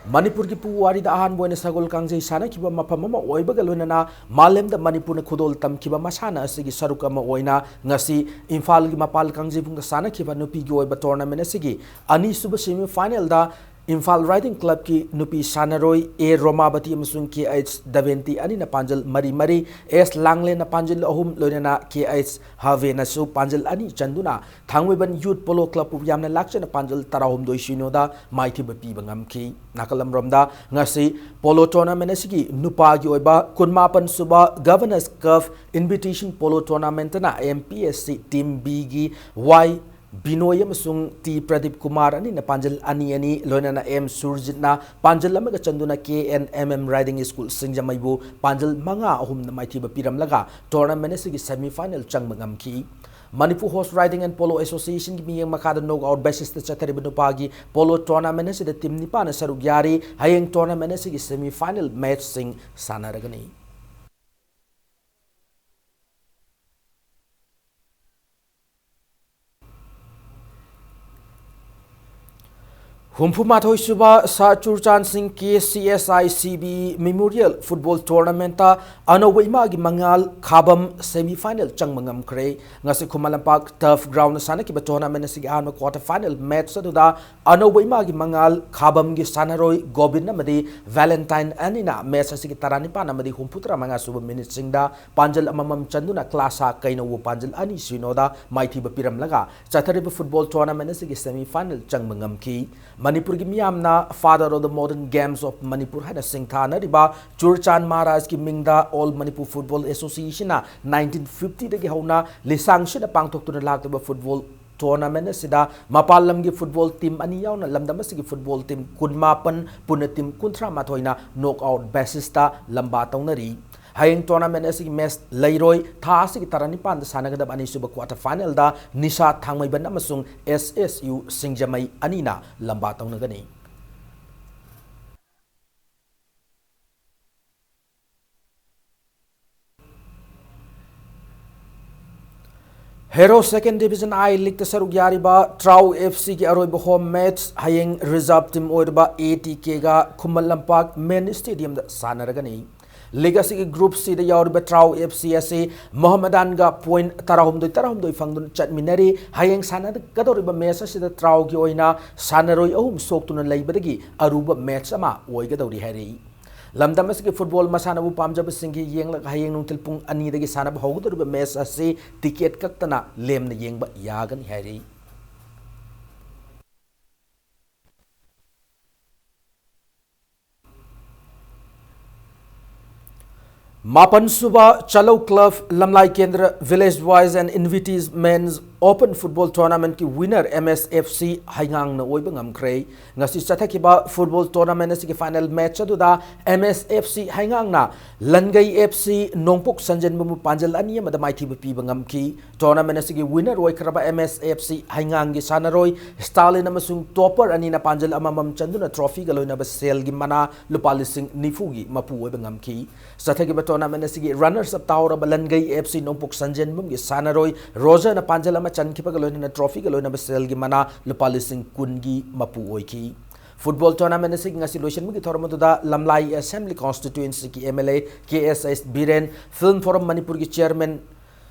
ꯃꯅꯤꯄꯨꯔꯒꯤ ꯄꯨꯋꯥꯔꯤꯗ ꯑꯍꯥꯟꯕ ꯑꯣꯏꯅ ꯁꯒꯣꯜ ꯀꯥꯡꯖꯩ ꯁꯥꯟꯅꯈꯤꯕ ꯃꯐꯝ ꯑꯃ ꯑꯣꯏꯕꯒ ꯂꯣꯏꯅꯅ ꯃꯥꯂꯦꯝꯗ ꯃꯅꯤꯄꯨꯔꯅ ꯈꯨꯗꯣꯜ ꯇꯝꯈꯤꯕ ꯃꯁꯥꯟꯅ ꯑꯁꯤꯒꯤ ꯁꯔꯨꯛ ꯑꯃ ꯑꯣꯏꯅ ꯉꯁꯤ ꯏꯝꯐꯥꯜꯒꯤ ꯃꯄꯥꯜ ꯀꯥꯡꯖꯩꯕꯨꯡꯗ ꯁꯥꯟꯅꯈꯤꯕ ꯅꯨꯄꯤꯒꯤ ꯑꯣꯏꯕ ꯇꯣꯔꯅꯥꯃꯦꯟꯠ ꯑꯁꯤꯒꯤ ꯑꯅꯤꯁꯨꯕ semi final ꯗ ꯏꯝꯐꯥꯜ ꯔꯥꯏꯗꯤꯡ ꯀ꯭ꯂꯕꯀꯤ ꯅꯨꯄꯤ ꯁꯥꯟꯅꯔꯣꯏ ꯑꯦ ꯔꯣꯃꯥꯕꯇꯤ ꯑꯃꯁꯨꯡ ꯀꯦ ꯑꯩꯆ ꯗꯕꯦꯟꯇꯤ ꯑꯅꯤꯅ ꯄꯥꯟꯖꯜ ꯃꯔꯤ ꯃꯔꯤ, ꯑꯦꯁ ꯂꯥꯡꯂꯦꯟꯅ ꯄꯥꯟꯖꯜ ꯑꯍꯨꯝ, ꯂꯣꯏꯅꯅ ꯀꯦ ꯑꯩꯆ ꯍꯥꯚꯦꯅꯁꯨ ꯄꯥꯟꯖꯜ ꯑꯅꯤ ꯆꯟꯗꯨꯅ ꯊꯥꯡꯃꯩꯕꯟ ꯌꯨꯠ ꯄꯣꯂꯣ ꯀ꯭ꯂꯕꯄꯨ ꯌꯥꯝꯅ ꯂꯥꯛꯆꯅ ꯄꯥꯟꯖꯜ ꯇꯔꯥꯍꯨꯝꯗꯣꯏ ꯁꯤꯅꯣꯗ ꯃꯥꯏꯊꯤꯕ ꯄꯤꯕ ꯉꯝꯈꯤ꯫ ꯅꯥꯀꯜ ꯑꯃꯔꯣꯝꯗ, ꯉꯁꯤ ꯄꯣꯂꯣ ꯇꯣꯔꯅꯥꯃꯦꯟ ꯑꯁꯤꯒꯤ ꯅꯨꯄꯥꯒꯤ ꯑꯣꯏꯕ ꯀꯨꯟꯃꯥꯄꯟ ꯁꯨꯕ Governors Cup Invitation Polo Tournament ꯅ M P S C Team B ꯒꯤ ꯋꯥꯏ ꯕꯤꯅꯣꯏ ꯑꯃꯁꯨꯡ ꯇꯤ ꯄ꯭ꯔꯗꯤꯞ ꯀꯨꯃꯥꯔ ꯑꯅꯤꯅ ꯄꯥꯟꯖꯜ ꯑꯅꯤ ꯑꯅꯤ, ꯂꯣꯏꯅꯅ ꯑꯦꯝ ꯁꯨꯔꯖꯤꯠꯅ ꯄꯥꯟꯖꯜ ꯑꯃꯒ ꯆꯟꯗꯨꯅ K N M M riding school ꯁꯤꯡꯖꯃꯩꯕꯨ ꯄꯥꯟꯖꯜ ꯃꯉꯥ ꯑꯍꯨꯝꯅ ꯃꯥꯏꯊꯤꯕ ꯄꯤꯔꯝꯂꯒ ꯇꯣꯔꯅꯥꯃꯦꯟ ꯑꯁꯤꯒꯤ semi final ꯆꯪꯕ ꯉꯝꯈꯤ꯫ Manipur Horse Riding and Polo Association ꯒꯤ ꯃꯤꯠꯌꯦꯡ ꯃꯈꯥꯗ knock out basis ꯇ ꯆꯠꯊꯔꯤꯕ ꯅꯨꯄꯥꯒꯤ ꯄꯣꯂꯣ ꯇꯣꯔꯅꯥꯃꯦꯟ ꯑꯁꯤꯗ team ꯅꯤꯄꯥꯟꯅ ꯁꯔꯨꯛ ꯌꯥꯔꯤ꯫ ꯍꯌꯦꯡ ꯇꯣꯔꯅꯥꯃꯦꯟ ꯑꯁꯤꯒꯤ semi final match ꯁꯤꯡ ꯁꯥꯟꯅꯔꯒꯅꯤ꯫ ꯍꯨꯝꯐꯨ ꯃꯥꯊꯣꯏ ꯁꯨꯕ ꯁꯥ ꯆꯨꯔꯆꯥꯟꯁꯤꯡ K C S I C B memorial football ꯇꯣꯔꯅꯥꯃꯦꯟꯠꯇ ꯑꯅꯧꯕ ꯏꯃꯥꯒꯤ ꯃꯉꯥꯜ ꯈꯥꯕꯝ ꯁꯦꯃꯤ ꯐꯥꯏꯅꯦꯜ ꯆꯪꯕ ꯉꯝꯈ꯭ꯔꯦ꯫ ꯉꯁꯤ ꯈꯨꯃꯟ ꯂꯝꯄꯥꯛ ꯇꯔꯐ ꯒ꯭ꯔꯥꯎꯟꯗ ꯁꯥꯟꯅꯈꯤꯕ ꯇꯣꯔꯅꯥꯃꯦꯟꯠ ꯑꯁꯤꯒꯤ ꯑꯍꯥꯟꯕ ꯀ꯭ꯋꯥꯇꯔ ꯐꯥꯏꯅꯦꯜ ꯃꯦꯠꯆ ꯑꯗꯨꯗ ꯑꯅꯧꯕ ꯏꯃꯥꯒꯤ ꯃꯉꯥꯜ ꯈꯥꯕꯝꯒꯤ ꯁꯥꯟꯅꯔꯣꯏ ꯒꯣꯕꯤꯟ ꯑꯃꯗꯤ ꯚꯦꯂꯦꯟꯇꯥꯏꯟ ꯑꯅꯤꯅ ꯃꯦꯠꯆ ꯑꯁꯤꯒꯤ ꯇꯔꯥꯅꯤꯄꯥꯟ ꯑꯃꯗꯤ ꯍꯨꯝꯐꯨꯇꯔꯥ ꯃꯉꯥ ꯁꯨꯕ ꯃꯤꯅꯤꯠꯁꯤꯡꯗ ꯄꯥꯟꯖꯜ ꯑꯃꯃꯝ ꯆꯟꯗꯨꯅ ꯀ꯭ꯂꯥꯁꯥ ꯀꯩꯅꯧꯕꯨ ꯄꯥꯟꯖꯜ ꯑꯅꯤ ꯁꯤꯅꯣꯗ ꯃꯥꯏꯊꯤꯕ ꯄꯤꯔꯝꯂꯒ ꯆꯠꯊꯔꯤꯕ ꯐꯨꯠꯕꯣꯜ ꯇꯣꯔꯅꯥꯃꯦꯟꯠ ꯑꯁꯤꯒꯤ ꯁꯦꯃꯤ ꯐꯥꯏꯅꯦꯜ ꯆꯪꯕ ꯉꯝꯈꯤ꯫ ꯃꯅꯤꯄꯨꯔꯒꯤ ꯃꯤꯌꯥꯝꯅ Father of the Modern Games of Manipur ꯍꯥꯏꯅ ꯁꯤꯡꯊꯥꯅꯔꯤꯕ ꯆꯨꯔꯆꯥꯟ ꯃꯍꯥꯔꯥꯖꯀꯤ ꯃꯤꯡꯗ All Manipur Football Associationꯅ ꯅꯥꯏꯟꯇꯤꯟ ꯐꯤꯐꯇꯤꯗꯒꯤ ꯍꯧꯅ ꯂꯤꯁꯥꯡꯁꯤꯠꯅ ꯄꯥꯡꯊꯣꯛꯇꯨꯅ ꯂꯥꯛꯂꯤꯕ ꯐꯨꯠꯕꯣꯜ ꯇꯣꯔꯅꯥꯃꯦꯟꯠ ꯑꯁꯤꯗ ꯃꯄꯥꯟ ꯂꯝꯒꯤ ꯐꯨꯠꯕꯣꯜ ꯇꯤꯝ ꯑꯅꯤ ꯌꯥꯎꯅ ꯂꯝꯗꯝ ꯑꯁꯤꯒꯤ ꯐꯨꯠꯕꯣꯜ ꯇꯤꯝ ꯀꯨꯟꯃꯥꯄꯟ ꯄꯨꯟꯅ ꯇꯤꯝ ꯀꯨꯟꯊ꯭ꯔꯥ ꯃꯥꯊꯣꯏꯅ ꯅꯣꯛ ꯑꯥꯎꯠ ꯕꯦꯁꯤꯁꯇ ꯂꯝꯕꯥ ꯇꯧꯅꯔꯤ꯫ ꯍꯌꯦꯡ ꯇꯣꯔꯅꯥꯃꯦꯟꯠ ꯑꯁꯤꯒꯤ ꯃꯦꯠꯆ ꯂꯩꯔꯣꯏ꯫ ꯊꯥ ꯑꯁꯤꯒꯤ ꯇꯔꯥꯅꯤꯄꯥꯟꯗ ꯁꯥꯟꯅꯒꯗꯕ ꯑꯅꯤꯁꯨꯕ ꯀ꯭ꯋꯥꯇꯔ ꯐꯥꯏꯅꯦꯜꯗ ꯅꯤꯁꯥ ꯊꯥꯡꯃꯩꯕꯟ ꯑꯃꯁꯨꯡ ꯑꯦꯁ ꯑꯦꯁ ꯌꯨ ꯁꯤꯡꯖꯃꯩ ꯑꯅꯤꯅ ꯂꯝꯕꯥ ꯇꯧꯅꯒꯅꯤ꯫ ꯍꯦꯔꯣ ꯁꯦꯀꯦꯟ ꯗꯤꯕꯤꯖꯟ ꯑꯥꯏ ꯂꯤꯒꯇ ꯁꯔꯨꯛ ꯌꯥꯔꯤꯕ ꯇ꯭ꯔꯥꯎ ꯑꯦꯐ ꯁꯤꯒꯤ ꯑꯔꯣꯏꯕ ꯍꯣꯝ ꯃꯦꯠꯆ ꯍꯌꯦꯡ ꯔꯤꯖꯥꯔꯚ ꯇꯤꯝ ꯑꯣꯏꯔꯤꯕ A T ꯀꯦꯒ Khuman Lampak main ꯁ꯭ꯇꯦꯗꯤꯌꯝꯗ ꯁꯥꯟꯅꯔꯒꯅꯤ꯫ League ꯑꯁꯤꯒꯤ ꯒ꯭ꯔꯨꯞ ꯁꯤꯗ ꯌꯥꯎꯔꯤꯕ ꯇ꯭ꯔꯥꯎ ꯑꯦꯐ ꯁꯤ ꯑꯁꯤ ꯃꯣꯍꯝꯃꯗꯥꯟꯒ ꯄꯣꯏꯟꯠ ꯇꯔꯥꯍꯨꯝꯗꯣꯏ ꯇꯔꯥꯍꯨꯝꯗꯣꯏ ꯐꯪꯗꯨꯅ ꯆꯠꯃꯤꯟꯅꯔꯤ꯫ ꯍꯌꯦꯡ ꯁꯥꯟꯅꯒꯗꯧꯔꯤꯕ ꯃꯦꯠꯆ ꯑꯁꯤꯗ ꯇ꯭ꯔꯥꯎꯒꯤ ꯑꯣꯏꯅ ꯁꯥꯟꯅꯔꯣꯏ ꯑꯍꯨꯝ ꯁꯣꯛꯇꯨꯅ ꯂꯩꯕꯗꯒꯤ ꯑꯔꯨꯕ ꯃꯦꯠꯆ ꯑꯃ ꯑꯣꯏꯒꯗꯧꯔꯤ ꯍꯥꯏꯔꯤ꯫ ꯂꯝꯗꯝ ꯑꯁꯤꯒꯤ ꯐꯨꯠꯕꯣꯜ ꯃꯁꯥꯟꯅꯕꯨ ꯄꯥꯝꯖꯕꯁꯤꯡꯒꯤ ꯌꯦꯡꯂꯒ ꯍꯌꯦꯡ ꯅꯨꯡꯊꯤꯜ ꯄꯨꯡ ꯑꯅꯤꯗꯒꯤ ꯁꯥꯟꯅꯕ ꯍꯧꯒꯗꯧꯔꯤꯕ ꯃꯦꯠꯆ ꯑꯁꯤ ꯇꯤꯀꯦꯠ ꯀꯛꯇꯅ ꯂꯦꯝꯅ ꯌꯦꯡꯕ ꯌꯥꯒꯅꯤ ꯍꯥꯏꯔꯤ꯫ ꯃꯥꯄꯟ ꯁꯨꯕ ꯆꯂꯧ ꯀ꯭ꯂꯕ ꯂꯝꯂꯥꯏ ꯀꯦꯟꯗ꯭ꯔ Village Boys and Invitees Men's Open Football Tournamentꯀꯤ winner M S F C ꯍꯩꯉꯥꯡꯅ ꯑꯣꯏꯕ ꯉꯝꯈ꯭ꯔꯦ꯫ ꯉꯁꯤ ꯆꯠꯊꯈꯤꯕ ꯐꯨꯠꯕꯣꯜ ꯇꯣꯔꯅꯥꯃꯦꯟ ꯑꯁꯤꯒꯤ ꯐꯥꯏꯅꯦꯜ ꯃꯦꯠꯆ ꯑꯗꯨꯗ ꯑꯦꯝ ꯑꯦꯁ ꯑꯦꯐ ꯁꯤ ꯍꯩꯉꯥꯡꯅ ꯂꯟꯒꯩ ꯑꯦꯐ ꯁꯤ ꯅꯣꯡꯄꯣꯛ ꯁꯟꯖꯦꯟꯕꯝꯕꯨ ꯄꯥꯟꯖꯜ ꯑꯅꯤ ꯑꯃꯗ ꯃꯥꯏꯊꯤꯕ ꯄꯤꯕ ꯉꯝꯈꯤ꯫ ꯇꯣꯔꯅꯥꯃꯦꯟ ꯑꯁꯤꯒꯤ ꯋꯤꯅꯔ ꯑꯣꯏꯈ꯭ꯔꯕ ꯑꯦꯝ ꯑꯦꯁ ꯑꯦꯐ ꯁꯤ ꯍꯩꯉꯥꯡꯒꯤ ꯁꯥꯟꯅꯔꯣꯏ ꯁ꯭ꯇꯥꯂꯤꯟ ꯑꯃꯁꯨꯡ ꯇꯣꯄꯔ ꯑꯅꯤꯅ ꯄꯥꯟꯖꯜ ꯑꯃꯃꯝ ꯆꯟꯗꯨꯅ ꯇ꯭ꯔꯣꯐꯤꯒ ꯂꯣꯏꯅꯕ ꯁꯦꯜꯒꯤ ꯃꯅꯥ ꯂꯨꯄꯥ ꯂꯤꯁꯤꯡ ꯅꯤꯐꯨꯒꯤ ꯃꯄꯨ ꯑꯣꯏꯕ ꯉꯝꯈꯤ꯫ ꯆꯠꯊꯈꯤꯕ Tournament ꯑꯁꯤꯒꯤ runners up ꯇꯥꯍꯧꯔꯕ ꯂꯟꯒꯩ F C ꯅꯣꯡꯄꯣꯛ ꯁꯟꯖꯦꯟꯕꯝꯒꯤ ꯁꯥꯟꯅꯔꯣꯏ ꯔꯣꯖꯔꯅ ꯄꯥꯟꯖꯜ ꯑꯃ ꯆꯟꯈꯤꯕꯒ ꯂꯣꯏꯅꯅ trophyꯒ ꯂꯣꯏꯅꯕ ꯁꯦꯜꯒꯤ ꯃꯅꯥ ꯂꯨꯄꯥ ꯂꯤꯁꯤꯡ ꯀꯨꯟꯒꯤ ꯃꯄꯨ ꯑꯣꯏꯈꯤ꯫ Football tournament ꯑꯁꯤꯒꯤ ꯉꯁꯤ ꯂꯣꯏꯁꯤꯟꯕꯒꯤ ꯊꯧꯔꯝ ꯑꯗꯨꯗ ꯂꯝꯂꯥꯏ Assembly Constituencyꯒꯤ M L A K S S Biren, Film Forum ꯃꯅꯤꯄꯨꯔꯒꯤ chairman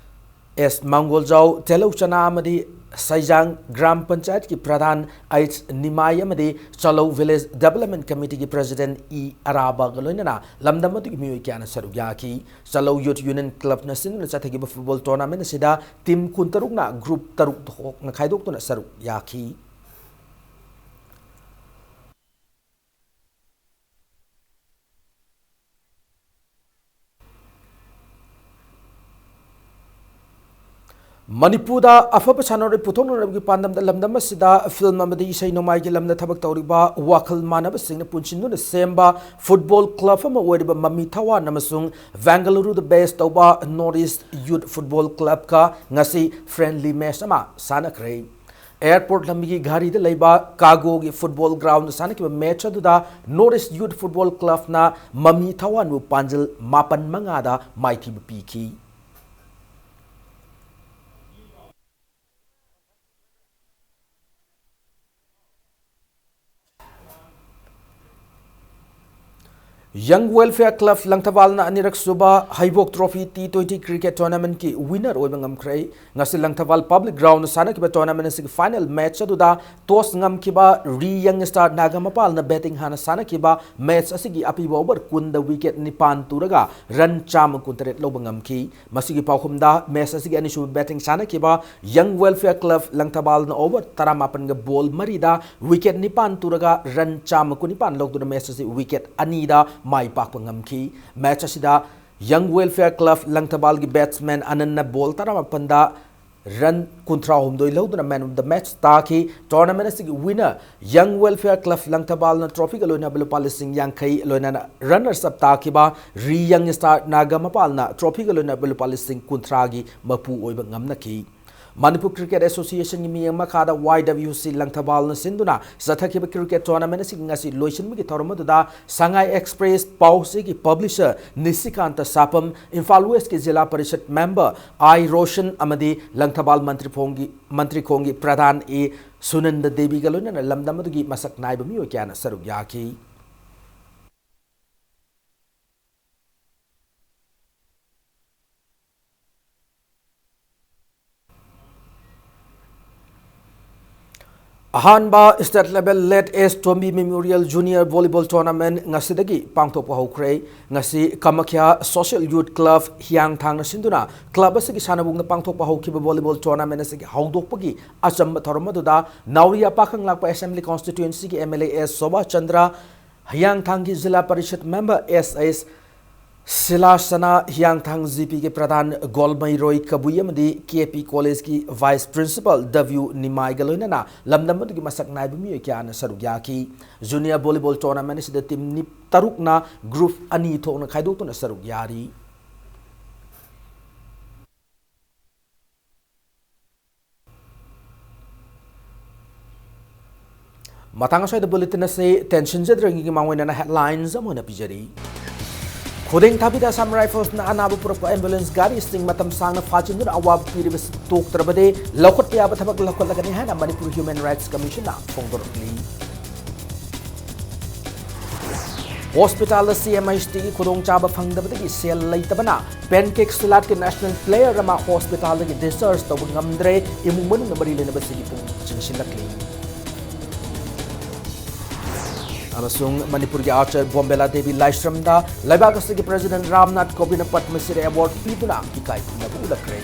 S ꯃꯥꯡꯒꯣꯜꯖꯥꯎ, ꯇꯦꯂꯧ ꯆꯅꯥ ꯑꯃꯗꯤ ꯁꯩꯖꯥꯡ ꯒ꯭ꯔꯥꯝ ꯄꯟꯆꯥꯌꯠꯀꯤ ꯄ꯭ꯔꯙꯥꯟ H ꯅꯤꯃꯥꯏ ꯑꯃꯗꯤ Chalou Village Development Committeeꯒꯤ president E ꯑꯔꯥꯕꯒ ꯂꯣꯏꯅꯅ ꯂꯝꯗꯝ ꯑꯗꯨꯒꯤ ꯃꯤꯑꯣꯏ ꯀꯌꯥꯅ ꯁꯔꯨꯛ ꯌꯥꯈꯤ꯫ ꯆꯂꯧ Youth Union Clubꯅ ꯁꯤꯟꯗꯨꯅ ꯆꯠꯊꯈꯤꯕ football tournament ꯑꯁꯤꯗ team ꯀꯨꯟꯇꯔꯨꯛꯅ group ꯇꯔꯨꯛ ꯊꯣꯛꯅ ꯈꯥꯏꯗꯣꯛꯇꯨꯅ ꯁꯔꯨꯛ ꯌꯥꯈꯤ꯫ ꯃꯅꯤꯄꯨꯔꯗ ꯑꯐꯕ ꯁꯥꯟꯅꯔꯣꯏ ꯄꯨꯊꯣꯛꯅꯅꯕꯒꯤ ꯄꯥꯟꯗꯝꯗ ꯂꯝꯗꯝ ꯑꯁꯤꯗ film ꯑꯃꯗꯤ ꯏꯁꯩ ꯅꯣꯡꯃꯥꯏꯒꯤ ꯂꯝꯗ ꯊꯕꯛ ꯇꯧꯔꯤꯕ ꯋꯥꯈꯜ ꯃꯥꯟꯅꯕꯁꯤꯡꯅ ꯄꯨꯟꯁꯤꯟꯗꯨꯅ ꯁꯦꯝꯕ football club ꯑꯃ ꯑꯣꯏꯔꯤꯕ ꯃꯃꯤ ꯊꯋꯥꯟ ꯑꯃꯁꯨꯡ ꯕꯦꯡꯒꯂꯨꯔꯨꯗ base ꯇꯧꯕ North East Youth Football Clubꯀ ꯉꯁꯤ friendly match ꯑꯃ ꯁꯥꯟꯅꯈ꯭ꯔꯦ꯫ Airport ꯂꯝꯕꯤꯒꯤ ꯘꯥꯔꯤꯗ ꯂꯩꯕ ꯀꯥꯒꯣꯒꯤ football groundꯗ ꯁꯥꯟꯅꯈꯤꯕ match ꯑꯗꯨꯗ North East Youth Football Clubꯅ ꯃꯃꯤ ꯊꯋꯥꯟꯕꯨ ꯄꯥꯟꯖꯜ ꯃꯥꯄꯟ ꯃꯉꯥꯗ ꯃꯥꯏꯊꯤꯕ ꯄꯤꯈꯤ꯫ Young Welfare Club ꯂꯪꯊꯕꯥꯜꯅ ꯑꯅꯤꯔꯛ ꯁꯨꯕ ꯍꯩꯕꯣꯛ Trophy T twenty cricket tournamentꯀꯤ winner ꯑꯣꯏꯕ ꯉꯝꯈ꯭ꯔꯦ꯫ ꯉꯁꯤ ꯂꯪꯊꯕꯥꯜ Public Groundꯗ ꯁꯥꯟꯅꯈꯤꯕ tournament ꯑꯁꯤꯒꯤ final match ꯑꯗꯨꯗ toss ꯉꯝꯈꯤꯕ ꯔꯤ Young Star ꯅꯥꯒꯥꯃꯄꯥꯜꯅ batting ꯍꯥꯟꯅ ꯁꯥꯟꯅꯈꯤꯕ match ꯑꯁꯤꯒꯤ ꯑꯄꯤꯕ over ꯀꯨꯟꯗ wicket ꯅꯤꯄꯥꯟ ꯇꯨꯔꯒ run ꯆꯥꯝꯃ ꯀꯨꯟꯇꯔꯦꯠ ꯂꯧꯕ ꯉꯝꯈꯤ꯫ ꯃꯁꯤꯒꯤ ꯄꯥꯎꯈꯨꯝꯗ match ꯑꯁꯤꯒꯤ ꯑꯅꯤꯁꯨꯕ batting ꯁꯥꯟꯅꯈꯤꯕ Young Welfare Club ꯂꯪꯊꯕꯥꯜꯅ over ꯇꯔꯥꯃꯥꯄꯟꯒ ball ꯃꯔꯤꯗ wicket ꯅꯤꯄꯥꯟ ꯇꯨꯔꯒ run ꯆꯥꯝꯃ ꯀꯨꯟꯅꯤꯄꯥꯟ ꯂꯧꯗꯨꯅ match ꯑꯁꯤ wicket ꯑꯅꯤꯗ ꯃꯥꯏ ꯄꯥꯛꯄ ꯉꯝꯈꯤ꯫ Match ꯑꯁꯤꯗ Young Welfare Club ꯂꯪꯊꯕꯥꯜꯒꯤ batsman ꯑꯅꯟꯅ ball ꯇꯔꯥꯃꯥꯄꯟꯗ run ꯀꯨꯟꯊ꯭ꯔꯥꯍꯨꯝꯗꯣꯏ ꯂꯧꯗꯨꯅ man of the match ꯇꯥꯈꯤ꯫ Tournament ꯑꯁꯤꯒꯤ winner Young Welfare Club ꯂꯪꯊꯕꯥꯜꯅ trophyꯒ ꯂꯣꯏꯅꯕ ꯂꯨꯄꯥ ꯂꯤꯁꯤꯡ ꯌꯥꯡꯈꯩ, ꯂꯣꯏꯅꯅ runners up ꯇꯥꯈꯤꯕ ꯔꯤ Young Star ꯅꯥꯒꯥꯃꯄꯥꯜꯅ trophyꯒ ꯂꯣꯏꯅꯕ ꯂꯨꯄꯥ ꯂꯤꯁꯤꯡ ꯀꯨꯟꯊ꯭ꯔꯥꯒꯤ ꯃꯄꯨ ꯑꯣꯏꯕ ꯉꯝꯅꯈꯤ꯫ ꯃꯅꯤꯄꯨꯔ ꯀ꯭ꯔꯤꯀꯦꯠ ꯑꯦꯁꯣꯁꯤꯌꯦꯁꯟꯒꯤ ꯃꯤꯠꯌꯦꯡ ꯃꯈꯥꯗ ꯋꯥꯏ ꯗꯕ꯭ꯂꯤꯎ ꯁꯤ ꯂꯪꯊꯕꯥꯜꯅ ꯁꯤꯟꯗꯨꯅ ꯆꯠꯊꯈꯤꯕ ꯀ꯭ꯔꯤꯀꯦꯠ ꯇꯣꯔꯅꯥꯃꯦꯟ ꯑꯁꯤꯒꯤ ꯉꯁꯤ ꯂꯣꯏꯁꯤꯟꯕꯒꯤ ꯊꯧꯔꯝ ꯑꯗꯨꯗ ꯁꯉꯥꯏ ꯑꯦꯛꯁꯄ꯭ꯔꯦꯁ ꯄꯥꯎꯆꯦꯒꯤ ꯄꯕ꯭ꯂꯤꯁꯔ ꯅꯤꯁꯤꯀꯥꯟꯇ ꯁꯥꯄꯝ, ꯏꯝꯐꯥꯜ ꯋꯦꯁꯀꯤ ꯖꯤꯂꯥ ꯄꯔꯤꯁꯠ ꯃꯦꯝꯕꯔ ꯑꯥꯏ ꯔꯣꯁꯟ ꯑꯃꯗꯤ ꯂꯪꯊꯕꯥꯜ ꯃꯟꯇ꯭ꯔꯤꯐꯣꯡꯒꯤ, ꯃꯟꯇ꯭ꯔꯤꯈꯣꯡꯒꯤ ꯄ꯭ꯔꯙꯥꯟ ꯑꯦ ꯁꯨꯅꯟꯗ ꯗꯦꯕꯤꯒ ꯂꯣꯏꯅꯅ ꯂꯝꯗꯝ ꯑꯗꯨꯒꯤ ꯃꯁꯛ ꯅꯥꯏꯕ ꯃꯤꯑꯣꯏ ꯀꯌꯥꯅ ꯁꯔꯨꯛ ꯌꯥꯈꯤ꯫ ꯑꯍꯥꯟꯕ state level Late S ꯇꯣꯝꯕꯤ Memorial Junior Volleyball Tournament ꯉꯁꯤꯗꯒꯤ ꯄꯥꯡꯊꯣꯛꯄ ꯍꯧꯈ꯭ꯔꯦ꯫ ꯉꯁꯤ ꯀꯃꯈ꯭ꯌꯥ Social Youth Club ꯍꯤꯌꯥꯡꯊꯥꯡꯅ ꯁꯤꯟꯗꯨꯅ club ꯑꯁꯤꯒꯤ ꯁꯥꯟꯅꯕꯨꯡꯗ ꯄꯥꯡꯊꯣꯛꯄ ꯍꯧꯈꯤꯕ volleyball tournament ꯑꯁꯤꯒꯤ ꯍꯧꯗꯣꯛꯄꯒꯤ ꯑꯆꯝꯕ ꯊꯧꯔꯝ ꯑꯗꯨꯗ ꯅꯥꯎꯔꯤꯌꯥ ꯄꯥꯈꯪ ꯂꯥꯛꯄ Assembly Constituencyꯒꯤ M L A S Sobha Chandra, ꯍꯤꯌꯥꯡꯊꯥꯡꯒꯤ zila parishad member S S ꯁꯤꯂꯥꯁꯅꯥ, ꯍꯤꯌꯥꯡꯊꯥꯡ ꯖꯤ ꯄꯤꯒꯤ ꯄ꯭ꯔꯙꯥꯟ ꯒꯣꯜꯃꯩꯔꯣꯏ ꯀꯕꯨꯏ ꯑꯃꯗꯤ ꯀꯦ ꯄꯤ ꯀꯣꯂꯦꯖꯀꯤ ꯚꯥꯏꯁ ꯄ꯭ꯔꯤꯟꯁꯤꯄꯥꯜ ꯗꯕ꯭ꯌꯨ ꯅꯤꯃꯥꯏꯒ ꯂꯣꯏꯅꯅ ꯂꯝꯗꯝ ꯑꯗꯨꯒꯤ ꯃꯁꯛ ꯅꯥꯏꯕ ꯃꯤꯑꯣꯏ ꯀꯌꯥꯅ ꯁꯔꯨꯛ ꯌꯥꯈꯤ꯫ Junior volleyball tournament ꯑꯁꯤꯗ team ꯅꯤ-, ꯇꯔꯨꯛꯅ group ꯑꯅꯤ ꯊꯣꯛꯅ ꯈꯥꯏꯗꯣꯛꯇꯨꯅ ꯁꯔꯨꯛ ꯌꯥꯔꯤ꯫ ꯃꯇꯥꯡ ꯑꯁ꯭ꯋꯥꯏꯗ bulletin ꯑꯁꯤ ꯇꯦꯟꯁꯤꯟꯖꯗ꯭ꯔꯤꯉꯩꯒꯤ ꯃꯥꯡꯑꯣꯏꯅꯅ headlines ꯑꯃ ꯑꯣꯏꯅ ꯄꯤꯖꯔꯤ꯫ ꯈꯨꯗꯦꯡ ꯊꯥꯕꯤꯗ Assam Riflesꯅ ꯑꯅꯥꯕ ꯄꯨꯔꯛꯄ ambulance ꯒꯥꯔꯤꯁꯤꯡ ꯃꯇꯝ ꯁꯥꯡꯅ ꯐꯥꯖꯤꯟꯗꯨꯅ ꯑꯋꯥꯕ ꯄꯤꯔꯤꯕꯁꯤ ꯇꯣꯛꯇ꯭ꯔꯕꯗꯤ ꯂꯧꯈꯠꯄ ꯌꯥꯕ ꯊꯕꯛ ꯂꯧꯈꯠꯂꯒꯅꯤ ꯍꯥꯏꯅ Manipur Human Rights Commissionꯅ ꯐꯣꯡꯗꯣꯔꯛꯂꯤ꯫ Hospitalꯗ C M H Tꯒꯤ ꯈꯨꯗꯣꯡꯆꯥꯕ ꯐꯪꯗꯕꯗꯒꯤ ꯁꯦꯜ ꯂꯩꯇꯕꯅ pancake saladꯀꯤ national player ꯑꯃ hospitalꯗꯒꯤ discharge ꯇꯧꯕ ꯉꯝꯗ꯭ꯔꯦ꯫ ꯏꯃꯨꯡ ꯃꯅꯨꯡꯅ ꯃꯔꯤ ꯂꯩꯅꯕꯁꯤꯒꯤ ꯄꯨꯛꯅꯤꯡ ꯆꯤꯡꯁꯤꯜꯂꯛꯂꯤ꯫ ꯑꯃꯁꯨꯡ ꯃꯅꯤꯄꯨꯔꯒꯤ archer ꯕꯣꯝꯕꯦꯂꯥ ꯗꯦꯕꯤ ꯂꯥꯏꯁ꯭ꯔꯝꯗ ꯂꯩꯕꯥꯛ ꯑꯁꯤꯒꯤ President ꯔꯥꯝꯅꯥꯊ ꯀꯣꯕꯤꯟꯗꯅ ꯄꯗꯃ ꯁ꯭ꯔꯤ award ꯄꯤꯗꯨꯅ ꯏꯀꯥꯏ ꯈꯨꯝꯅꯕ ꯎꯠꯂꯛꯈ꯭ꯔꯦ꯫